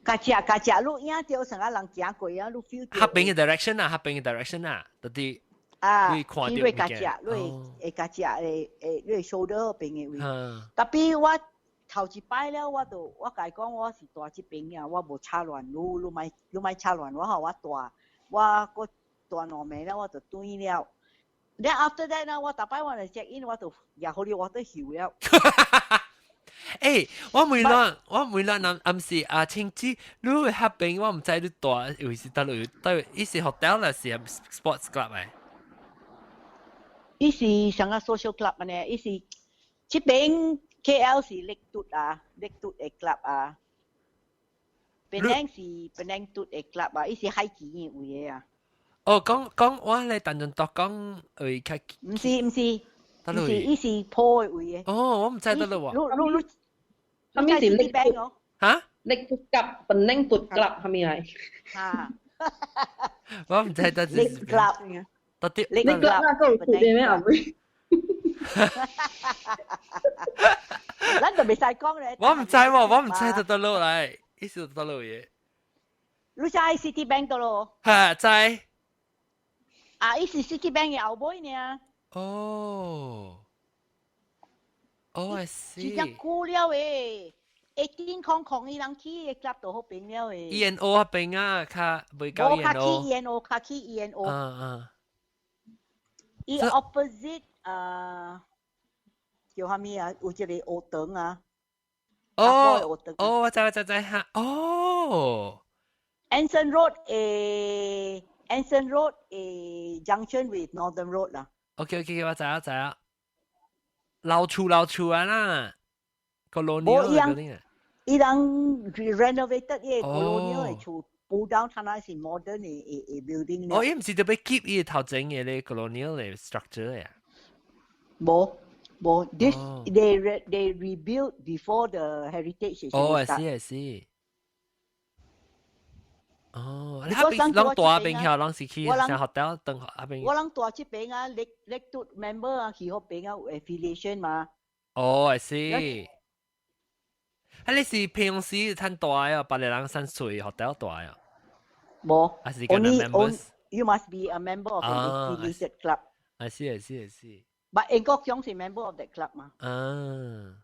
較食較食，你影著啥個人行過啊？你 feel 彼邊的 direction 啊，彼邊的 direction 啊，佗佇。啊，你看著會較食，你會較食會會你會 shoulder 彼邊的位。Tapi 我頭一擺了，我就我共伊講，我是蹛這邊啊，我無插亂，你你莫你莫插亂我吼，我蹛我閣蹛兩暝了，我就轉了。Then after that 呢，我逐擺我來 check in，我就也予你我都翕了。欸，我問咱暗暗時啊，青子，你會彼邊我毋知你蹛位是佗落，佗伊是 hotel 啦，是 sports club 的？伊是啥個 social club 按呢？伊是這邊 KL 是 Laketoute 啊，Laketoute 的 club 啊。檳城是檳城嘟的 club 啊，伊是海墘的位的啊。哦，講講我咧淡江東講位較。毋是毋是，毋是伊是鋪的位的。哦，我毋知佗落喎。你你你，啥物是 Lake 哦？嚇？Laketoute club，檳城嘟 club 啥物來？嚇！我毋知佗 Lake club。佗佇 Lake club 那個有嘟的咩後尾？咱就袂使講咧。我毋知喎，我毋知佗佗落來，伊是佗落的。你知 City Bank 佗落？哈，知。啊，伊是 City Bank 的後尾爾。哦。哦，I see。真正久了的，1800伊人起的 club 就彼邊了的。 E N O 彼邊啊，較袂到 E N O。無較起 E N O，較起 E N O。嗯嗯。伊 opposite 啊，叫啥物啊？有一個學堂啊。哦。哦，我知我知知哈。哦。 Anson Road 的 Anson Road 的 junction with Northern Road 啦。 OK OK，我知我知啊。老厝老厝啊啦，colonial 嗰伊人 renovated 伊個 colonial 的厝，搬到他那是 modern 的 building。哦，伊毋是特別 keep 伊頭前的咧 colonial 的 structure 呀？無無，this they rebuilt before the heritage。哦，I see I see。哦，你彼邊攏蹛彼邊遐，攏是去啥 hotel 等彼邊？我人蹛這邊啊，Laketoute member 啊，去彼邊啊有 affiliation 嘛。哦，I see。啊，你是平時趁蹛啊，別個人散稅 hotel 蹛啊？無，還是跟 members？ You must be a member of an affiliated club。 I see, I see, I see。 But 英國強是 member of that club 嘛？啊。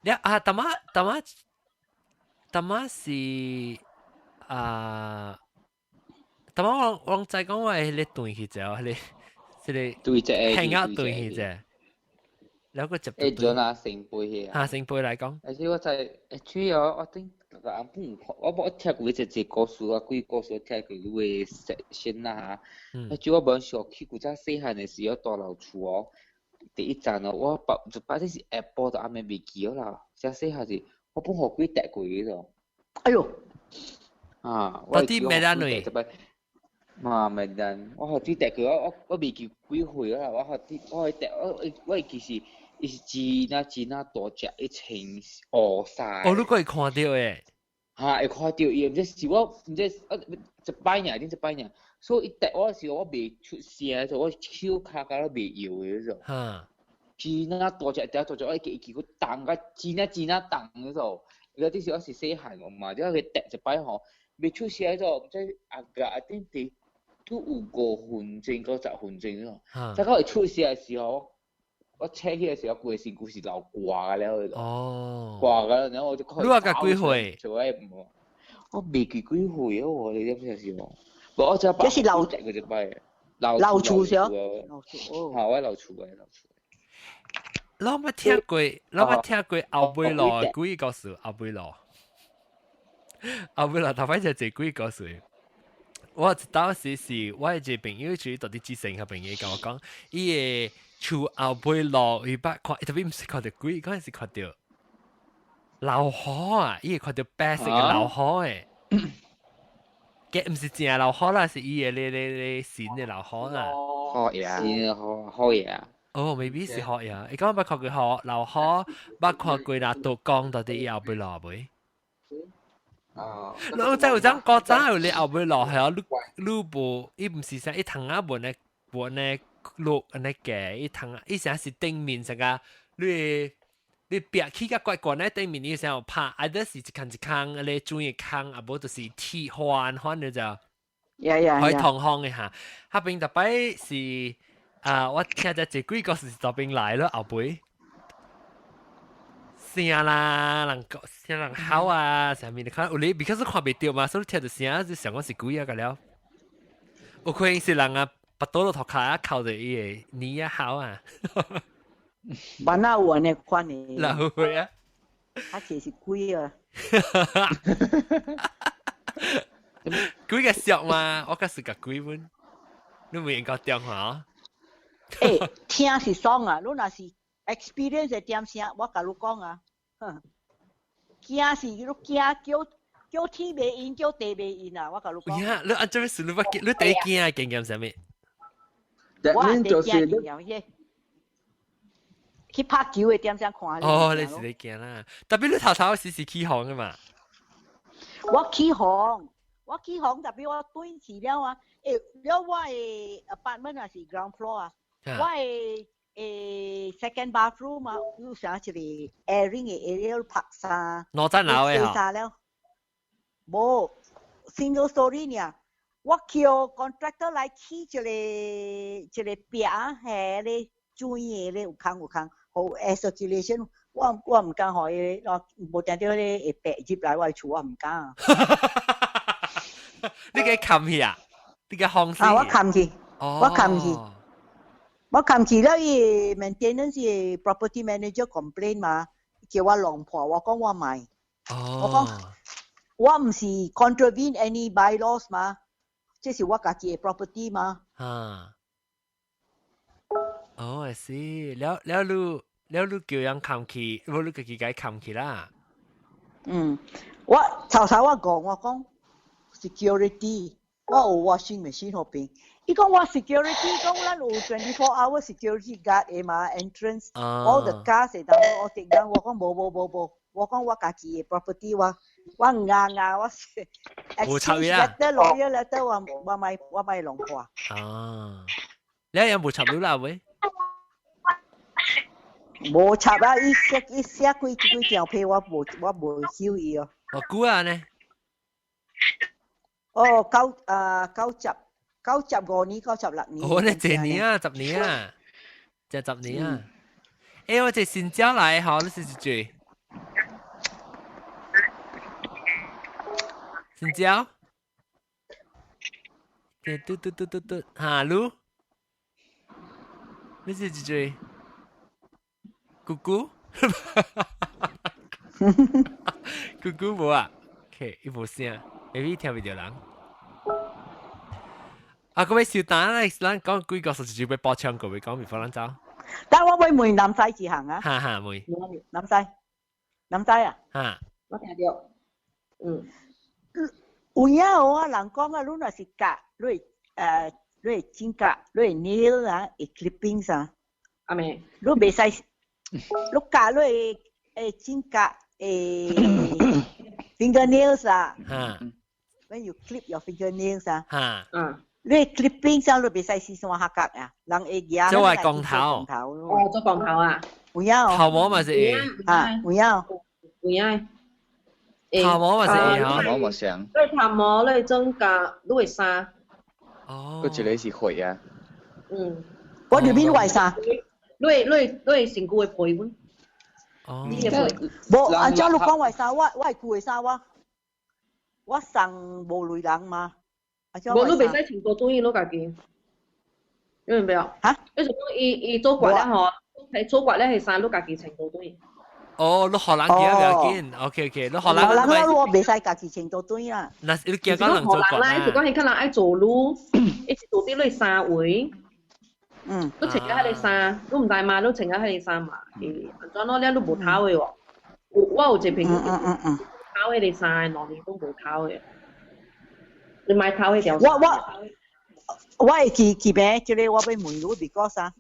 你啊，淡仔淡仔淡仔是啊，淡仔我我知講我係你斷去者，迄個這個對只輕壓斷去者，แล้ว個接欸，做那成輩去啊？嚇，成輩來講。而且我在主要我頂人本我我聽過一個故事啊，幾個故事聽過你的 section 啦嚇。啊，主要我無想去古早細漢的時候，蹛老厝哦。第一站哦，我把就擺這是下晡就暗暝袂記啦。遮細漢是，我本予鬼趯過去咯。哎喲！啊！佗佇 Medan 位？嘛 Medan，我予鬼趯過，我我我袂記幾歲啦。我予我予趯，我我會記是，伊是真啊真啊大隻，一穿烏衫。哦，你閣會看著的？哈，會看著伊，毋知是我，毋知啊，一擺爾，頂一擺爾。所以伊趯我時，我袂出聲，就我手跤甲都袂搖的嗰種。真啊大隻，大隻，我記記佢重甲真啊真啊重嗰種。而這時我是細漢嘛，這個趯一擺吼，袂出聲嗰種，毋知阿個阿頂佇都有5分鐘到10分鐘嗰種。再到會出聲的時候，我醒起的時候，規個身軀是流寒了嗰種。寒了，然後我就你話甲幾歲？我袂記幾歲哦，你知唔知是無？無，我只這是老趯過一擺，老厝上。老厝哦。嚇，我老厝的老厝。老捌聽過，老捌聽過後尾路鬼故事，後尾路，後尾路頭擺就一鬼故事。我一當時是我一個朋友，就是佇佇之前個朋友共我講，伊的厝後尾路伊捌看，特別毋是看著鬼，嗰陣時看著老虎啊！伊會看著白色的老虎的。嘅唔是正流河啦，是伊嘅咧咧咧線嘅流河啦。河呀，河河呀。哦，maybe 是河呀。伊講捌看過河流河，捌看過那道江到底伊後尾落未？啊！你知有種古早有你後尾落係啊，你你無伊毋是啥，伊窗仔門咧門咧落按呢嘅，伊窗伊啥是頂面啥個，你你壁起較怪怪咧，頂面伊啥有拍，啊，這是一空一空，咧轉一空，啊無就是鐵環環的就，可以通風的哈。彼邊逐擺是啊，我聽著這幾個是這邊來咯，後尾。聲啦，人講聲人吼啊，啥物你看有你，because 看袂著嘛，所以聽著聲就想講是鬼啊個了。有可能是人啊，腹肚落塗跤啊，靠著伊個耳啊吼啊。萬那有按呢款的。老會啊。啊，這是鬼啊！鬼個俗嘛，我閣是個鬼本，你袂用講電話。欸，聽是爽啊，你若是 experience 的點聲，我共你講啊，哼，驚是你驚叫叫天袂應，叫地袂應啊，我共你講。呀，你按怎麼事？你捌你第一驚的經驗啥物？我第一驚經驗，去拍球的點聲看。哦，你是咧驚啦，特別你頭頭時是起哄的嘛？我起哄，我起哄，特別我轉去了啊，欸，了我的 apartment 也是 ground floor 啊，我的欸 second bathroom 啊，有啥一個 airing 的 area 拍衫，兩層樓的吼。衫了，無 single story 爾，我叫 contractor 來起一個一個壁啊，下咧磚的咧有空有空，予 air circulation，我我毋敢予伊，我無定著彼個會白入來我的厝，我毋敢。你共冚去啊？你共封死？啊，我冚去，我冚去，我冚去了，伊 maintenance property manager complain 嘛，叫我弄破，我講我莫。我講我毋是 contravene any bylaws 嘛，這是我家己的 property 嘛。啊。哦，I see。了了，你了你叫人冚去，無你家己共冚去啦。嗯，我頭頭我講，我講 security，我有 washing machine 彼邊。伊講我 security，講咱有 24 hour security guard 的嘛，entrance，all the cars 會當我 take down。我講無無無無，我講我家己的 property，我我硬硬我 exchange letter lawyer letter，我我莫我莫弄破。啊，你有無插你啦喂？無插啊！伊寫伊寫幾幾條批，我無我無收伊哦。哦，久啊呢？哦，九啊九十95年，96年。哦，你這年啊，十年啊，這十年啊。欸，我這新椒來吼，你是一句？新椒？這嘟嘟嘟嘟嘟，哈嚕？你是一句？姑姑，姑姑無啊？OK，伊無聲，maybe 聽袂著人。啊，各位小等咧，咱講幾個數字就欲補充，各位講，before 咱走。等我欲問南西一項啊。哈哈，問。南西，南西啊。哈。我聽著。嗯。有影有啊，人講啊，你若是割，你會你會指甲，你會 nail 啊，會 clippings 啊。阿妹。你袂使。你割你會指甲會 fingernails 啊。When you clip your fingernails 啊。你 clipping 上你袂使四山下割啊，人會舉。做係光頭。哦，做光頭啊。有影哦。頭毛嘛是會。啊，有影。有影。頭毛嘛是會頭毛嘛像。你頭毛，你指甲，你會衫。哦。閣一個是血啊。嗯。我入面壞衫。你你你身軀的皮本。哦。你的皮。無，按照你講壞衫，我我會舊的衫我，我送無類人嘛。無，你袂使穿多短，你家己。你明白無？哈？你是講伊伊做骨咧吼，係做骨咧係衫，你家己穿多短。哦，你予人記啊，不要緊。OK OK，你予人。予人我袂使家己穿多短啊。那你驚講人做骨啦？是講彼較人愛做路，伊是做佇你衫圍。嗯。你穿甲彼个衫，你毋知嘛？你穿甲彼个衫嘛？是按怎咯？了你無頭的喎。有我有一個朋友，頭彼个衫，兩年攏無頭的。你買頭迄條。我會記記咩？這個我欲問你，because 啊，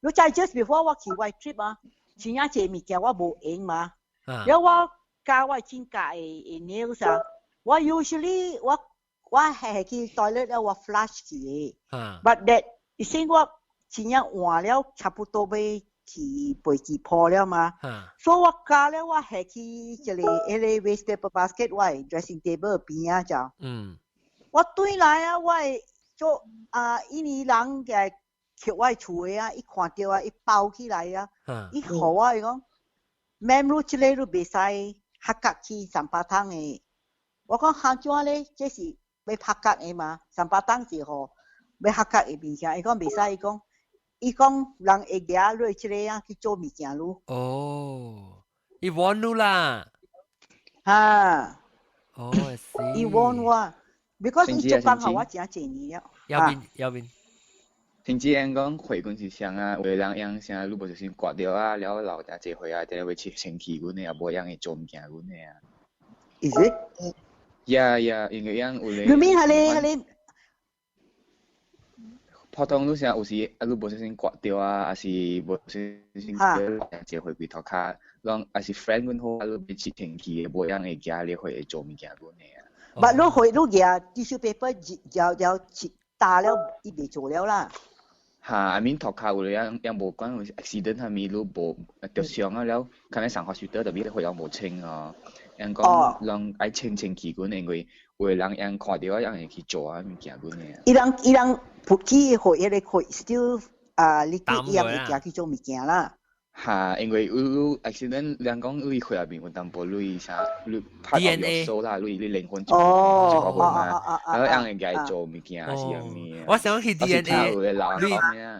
你知 just before 我去我 trip 啊，真正這物件我無閒嘛。了我教我真教的 nails 啊，我 usually 我係去 toilet 了我 flush 去的。But that 意思我真正換了差不多欲去飛機鋪了嘛。所以我教了我下去一個彼個 waste paper basket 我的 dressing table 邊仔就。我轉來啊，我的做啊，印尼人嘅去我厝的啊，伊看著啊，伊包起來啊，伊予我伊講，ma'am 你這個你袂使合格去三巴湯的。我講按怎咧？這是欲合格的嘛？三巴湯是予欲合格的物件，伊講袂使，伊講人會舉落這個啊去做物件咯。哦，伊 warn 你啦。哈。哦，伊 warn 我，because 伊做工予我誠濟年了。右邊右邊。甚至講講血管是啥啊？有的人用啥，你無小心割著啊，了流誠濟血啊，定會清氣阮的，也無用會做物件阮的啊。 Is it? Yeah，因為樣有咧。你面係你係你。普通你啥有時啊，你無小心割著啊，還是無小心流誠濟血規塗跤，攏還是 friend 阮好，啊，你欲清氣的，無用會驚你會做物件阮的啊。 But 你會你舉 tissue paper 了了打了，伊袂做了啦。哈，I mean 塗跤有咧樣樣無管有 accident 啥物，你無著傷啊了，較欲送 hospital 特別血樣無清哦。人講人愛清清氣阮，因為有的人樣看著啊，樣會去做啊物件阮的。伊人噗起血，彼個血 still 啊，你伊人會行去做物件啦。哈，因為你 accident，人講你血入面有淡薄你啥，你拍到有數啦，你靈魂一部分嘛，然後樣會共做物件還是啥物？我想去 DNA，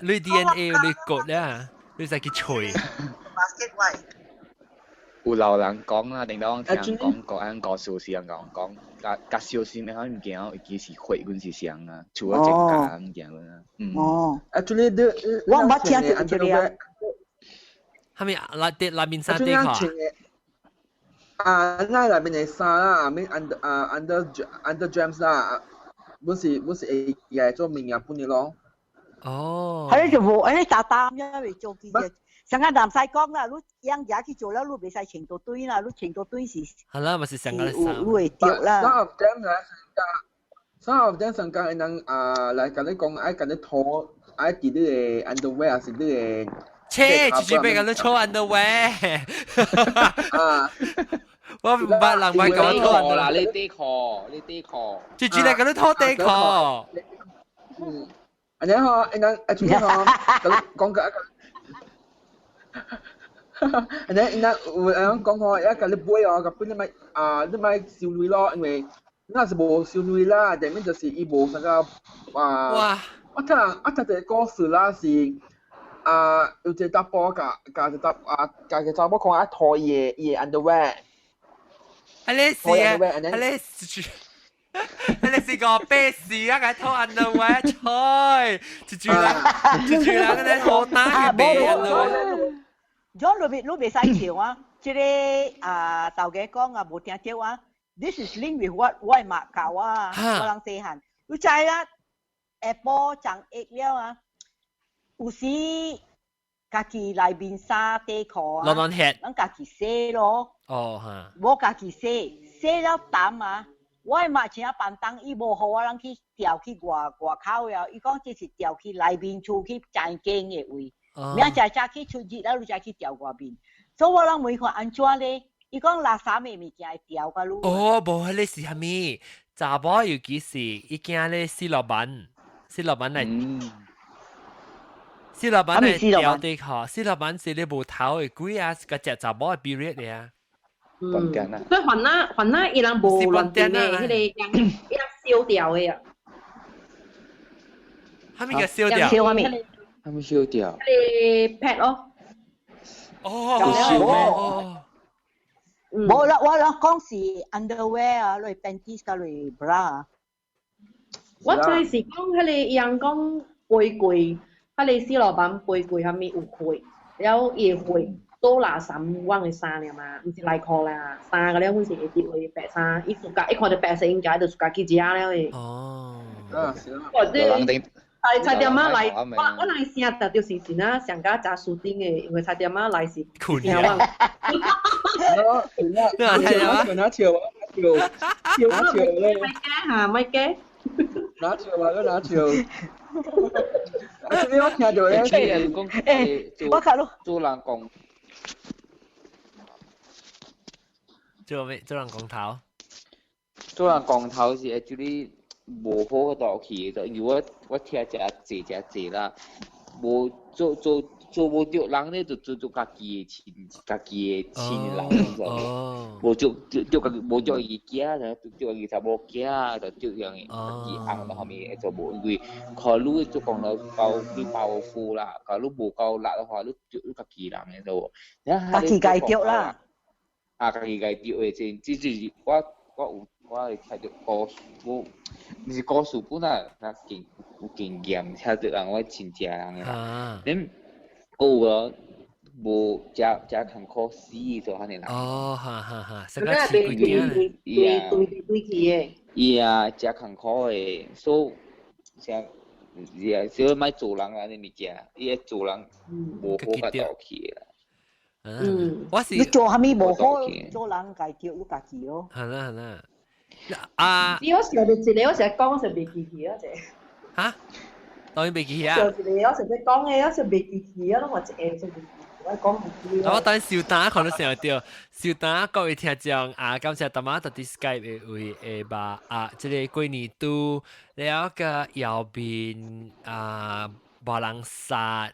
你 DNA 你割啦，你使去揣。有老人講啦，頂到我聽講過，按故事是人講講，共共小心的物件，尤其是血阮是啥啊，除咗指甲物件啦。嗯。哦。 Actually，你我毋捌聽著這個啊。係咪內底內面衫底褲？啊，那內面的衫啦，面 under 啊 under germs 啦，本是會來做物件本的咯。哦。係就無，安呢打打因為做記者。上個唔使講啦，你樣嘢去做了，你袂使穿到短啦，你穿到短是。係啦，咪是上個衫。你會著啦。 Some of them 咧，some of them 上間人啊來共你講，愛共你拖，愛佇你的 underwear 還是你的。切，直接俾共你拖 underwear。啊！我毋捌人捌共我拖啦，你底褲，你底褲。直接來共你拖底褲。嗯，然後然後actually 吼，講個。然後有人講吼，一共你買哦，根本你莫啊，你莫收鐳咯，因為那是無收鐳啦，但面就是伊無啥個啊。哇！我聽一個故事啦，是啊，有一個查埔共共一個啊，共一個查某看愛脫伊的 underwear。啊你是啊，啊你是。你是個咩事啊？共脫 underwear 吹，一句人一句人咧好打去賣 underwear。咗你你袂使笑啊！這個啊，頭家講啊，無聽著啊。This is linked with what 我媽教啊，我人細漢。你知啦，下晡長熱了啊，有時家己內面衫底褲啊，亂亂血，咱家己洗咯。哦哈。無家己洗，洗了澹啊。我媽請便當，伊無予我人去調去外外口了。伊講這是調去內面厝去真間的位。明仔早起出日了，你才去調外面。所以我人問看按怎咧？伊講垃圾的物件會調甲你。哦，無，彼個是啥物？查某尤其是伊驚咧死老板，死老板來，死老板來調底褲，死老板是你無頭的鬼啊，個隻查某的 period 咧啊。嗯，所以番仔番仔伊人無亂定的，彼個伊人燒掉的啊。啥物叫燒掉？燒啥物？啥物燒掉？彼個 pad 咯。哦，燒咩？無啦，我講是 underwear 啊，你 panties 佮你 bra。我知是講彼個伊人講背櫃，彼個死老板背櫃啥物有血，了伊會血，做垃圾往的衫爾嘛，毋是內褲啦，衫個了，阮是會佇位白衫，伊自家一看著白色應該就自家去食了的。哦，啊，是啦。或者菜菜店仔來，我人聲特就是是那上加食書頂的，因為菜店仔來是困聽我。拿笑，拿笑，拿笑，拿笑咧。咪驚嚇，咪驚。拿笑啊！都拿笑。啊，這個我聽到咧。欸，我看咯。做人講。做咩？做人講頭？做人講頭是 actually 無好倒去的，因為我聽誠濟誠濟啦，無做做做無著人咧，就做做家己的親，家己的親人，你知無？無做做做家己，無做伊囝，就做伊查某囝，就做樣家己翁到後面會做無，因為看你做講到夠你 powerful 啦，假如無夠力的話，你做你家己人的做無？家己家著啦。啊，家己家著的，這這就是我有。我會聽著故事，我毋是故事本啊，那經有經驗，聽著人我親戚人的啦。恁閣有哦，無誠誠艱苦死做遐爾人。哦，哈哈哈，成個飼幾件。伊啊，對對去的。伊啊，誠艱苦的，所以誠是啊，所以莫做人按呢物件，伊個做人無好甲倒去的啦。嗯，我是你做啥物無好，做人家著你家己咯。係啦係啦。啊！你我想著一個，我成日講，我成袂記去啊！這嚇，當然袂記啊！想一個，我成日講的，我成袂記去啊！攏嘛一個就袂記，我講唔記。我等小丹可能想著，小丹各位聽眾啊，感謝大媽特啲 Skype 的位下吧啊，這個過年拄了個右邊啊，無人殺。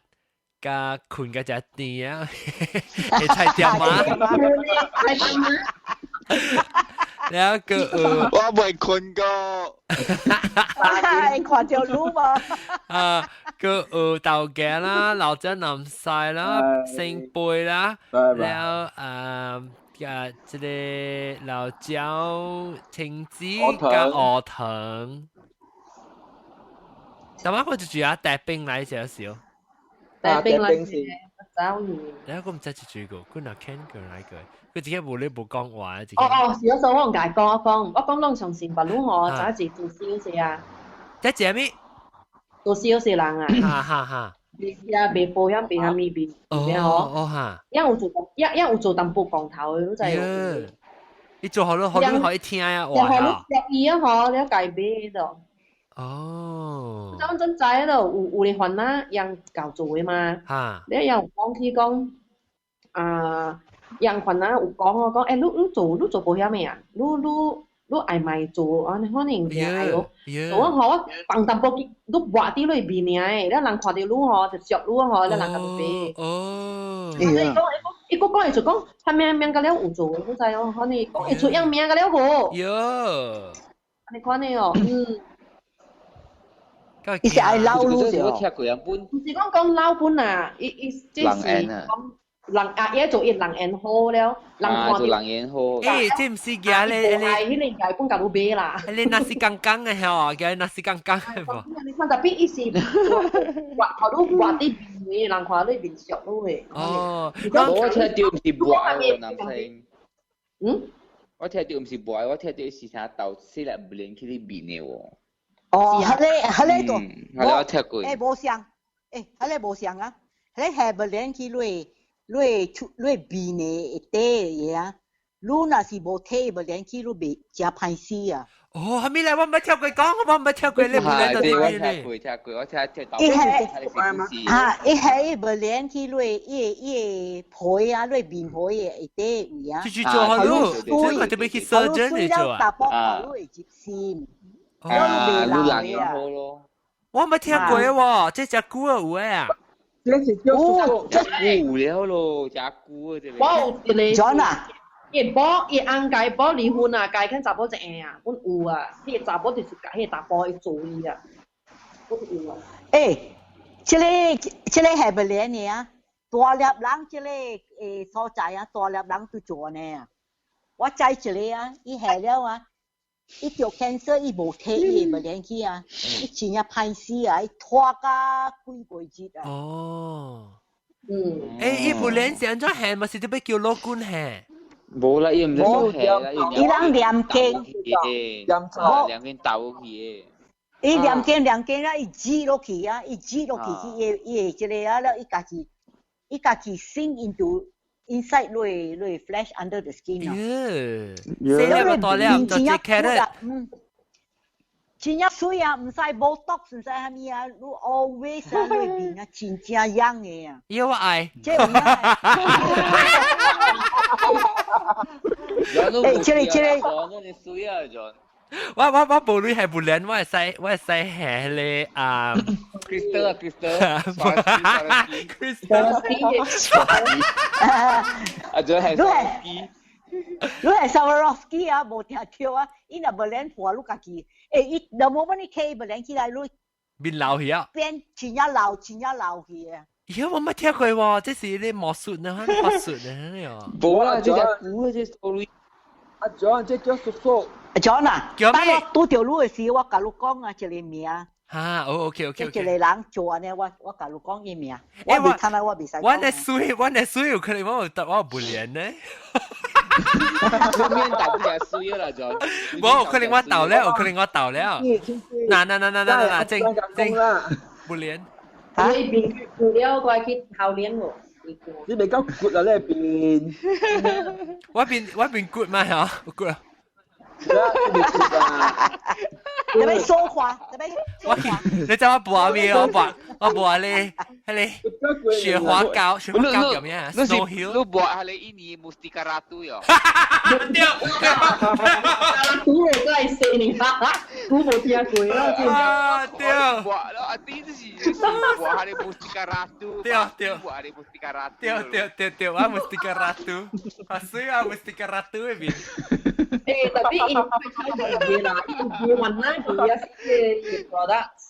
甲困甲誠甜啊，會菜店嗎？菜店嗎？了個我未困過，看著你嘛。啊，個有豆芽啦，老者南西啦，聖貝啦，了啊，啊，這個老椒、青子佮鵝糖。但我就住啊，帶冰來少少。帶冰來是。走去。你我唔知住過，佢若聽過來過，佢自己無咧無講話。哦哦，是嗰首我唔解講，我講我講攏相信白滷我早時做小事啊。這隻咩？做小事人啊。哈哈哈。未啊，未保險，未啥物未。哦哦哈。因有做，因因有做淡薄降頭的，你知。你做好了，好你可以聽啊，哇！好你食伊啊，嗬，你家買的。哦。當真知咯，有有的番仔人教做的嘛。哈。你有講起講，啊，人番仔有講我講，欸，你做保險的啊？你愛賣做按呢可能就愛哦。做我吼，我放淡薄去，你抹佇你面爾的，你人看著你吼，就熟你吼，你人共買。哦。伊講伊閣講會出講，他名名甲了有做，你知哦？可能講會出樣名甲了無？喲。按呢款的哦，嗯。伊是愛老滷著。我聽過人本。毋是講講老本啊，伊伊這是講人啊，伊做伊人緣好了，人看做人緣好。欸，這毋是寄咧，愛彼個家本共你買啦。彼個若是剛剛的吼，寄若是剛剛的無。你看特別伊是畫，互你畫佇面的，人看你面熟你的。哦，我聽著毋是抹的，男生。嗯？我聽著毋是抹，我聽著是啥豆細粒不連去你面的喎。哦，彼個彼個就，我聽過。欸，無相，欸，彼個無相啊，彼個下不連去你你出你面的底的啊，你若是無體無連去，你袂誠歹死啊。哦，啥物來？我毋捌聽過講，我毋捌聽過你無來到底面咧。聽過聽過，我聽聽豆。伊係啊，伊係無連去你伊個皮啊，你面皮的底位啊。去去做好咯，這個特別去 surgeon 嚟做啊。淡薄互你會入心。啊，你人緣好咯。我沒聽過喎，這隻久有的啊。這是叫哦，這久了咯，這久啊，這個。我有一個。 John 啊。伊某伊翁共伊某離婚啊，共伊牽查某一下啊，阮有啊，彼個查某就是共彼個查埔伊做伊啊，阮有啊。欸，這個這個係不連的啊，大粒人這個欸所在啊，大粒人都做呢啊。我知一個啊，伊下了啊。伊著 cancer，伊無體伊無連去啊，伊真正歹死啊，伊拖甲幾個月啊。哦。嗯。欸，伊無練是按怎下，嘛是特別叫老君下。無啦，伊毋是說下啦，伊人念經，念念經鬥去的。伊念經念經啦，伊指落去啊，伊指落去去伊伊這個啊，了伊家己 sink into inside 你 flesh under the skin 啊。耶！死了大了，就隻 carrot。嗯。真正水啊，毋使 Botox，毋使啥物啊，你 always 啊，你面啊真正樣的啊。要我愛。這有影。欸，這個這個。你水啊，John。我無鐳係不練，我會使下咧啊。 Crystal 啊，Crystal。 Crystal。啊，John 係 Swarovski。你係 Swarovski 啊，無聽著啊，伊若無練破，你家己，欸，伊若無乜你企無練起來，你變老去啊！變真正老，真正老去啊！咦，我冇聽過喎，這是你魔術呢，法術呢？無啦，這隻古這 story。阿 John，這叫叔叔。阿 John 啊，叫咩？當我拄著你的時，我共你講啊，一個名。哈，哦，OK。一個人做按呢，我共你講伊名。我未看到，我未使。我的水，我的水有可能我有我有不練呢。你面大不了水啦，就。無可能我倒了，有可能我倒了。嗱嗱嗱嗱嗱嗱，正正不練。你變舊了，過去後年喎。你未夠骨啊！你邊？我變骨嘛嚇，骨啊！你欲說話，你欲我你知我抹咩？我抹咧，彼个雪花膏，雪花膏叫咩啊？Snow Hill。你抹彼个印尼 Mustika Ratu 喲。對。古嘅真係4年，古無聽過啦。啊對。抹咯，啊啲就是抹彼个 Mustika Ratu。對對。抹彼个 Mustika Ratu。對對對對，我 Mustika Ratu，啊水啊 Mustika Ratu 嗰邊。欸，特別伊佢啦，伊雲南味啊，是個 products，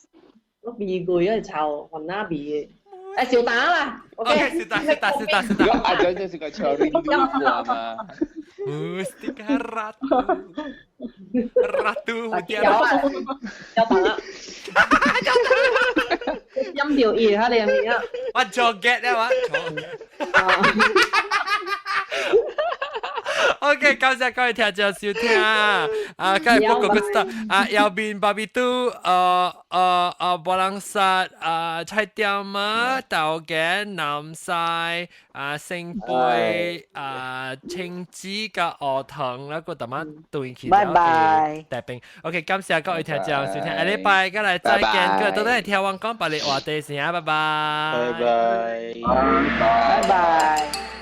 我味過啊，臭雲南味的。欸，小打啦，OK，小打小打小打小打。阿張就是個超人嘛。 Mustika Ratu， Ratu 小打，小打。音調伊哈你係咪啊？我 joget 咧我。OK，感謝各位聽眾收聽啊！啊，今日報告知道啊，右邊巴比都，波蘭沙啊，菜店啊，豆粿、南西啊，聖貝啊，青子佮鵝糖啦，個大媽對起拜拜。大兵。OK，感謝各位聽眾收聽，下禮拜再來再見，各位都係聽我講別个話題先啊，拜拜。拜拜。拜拜。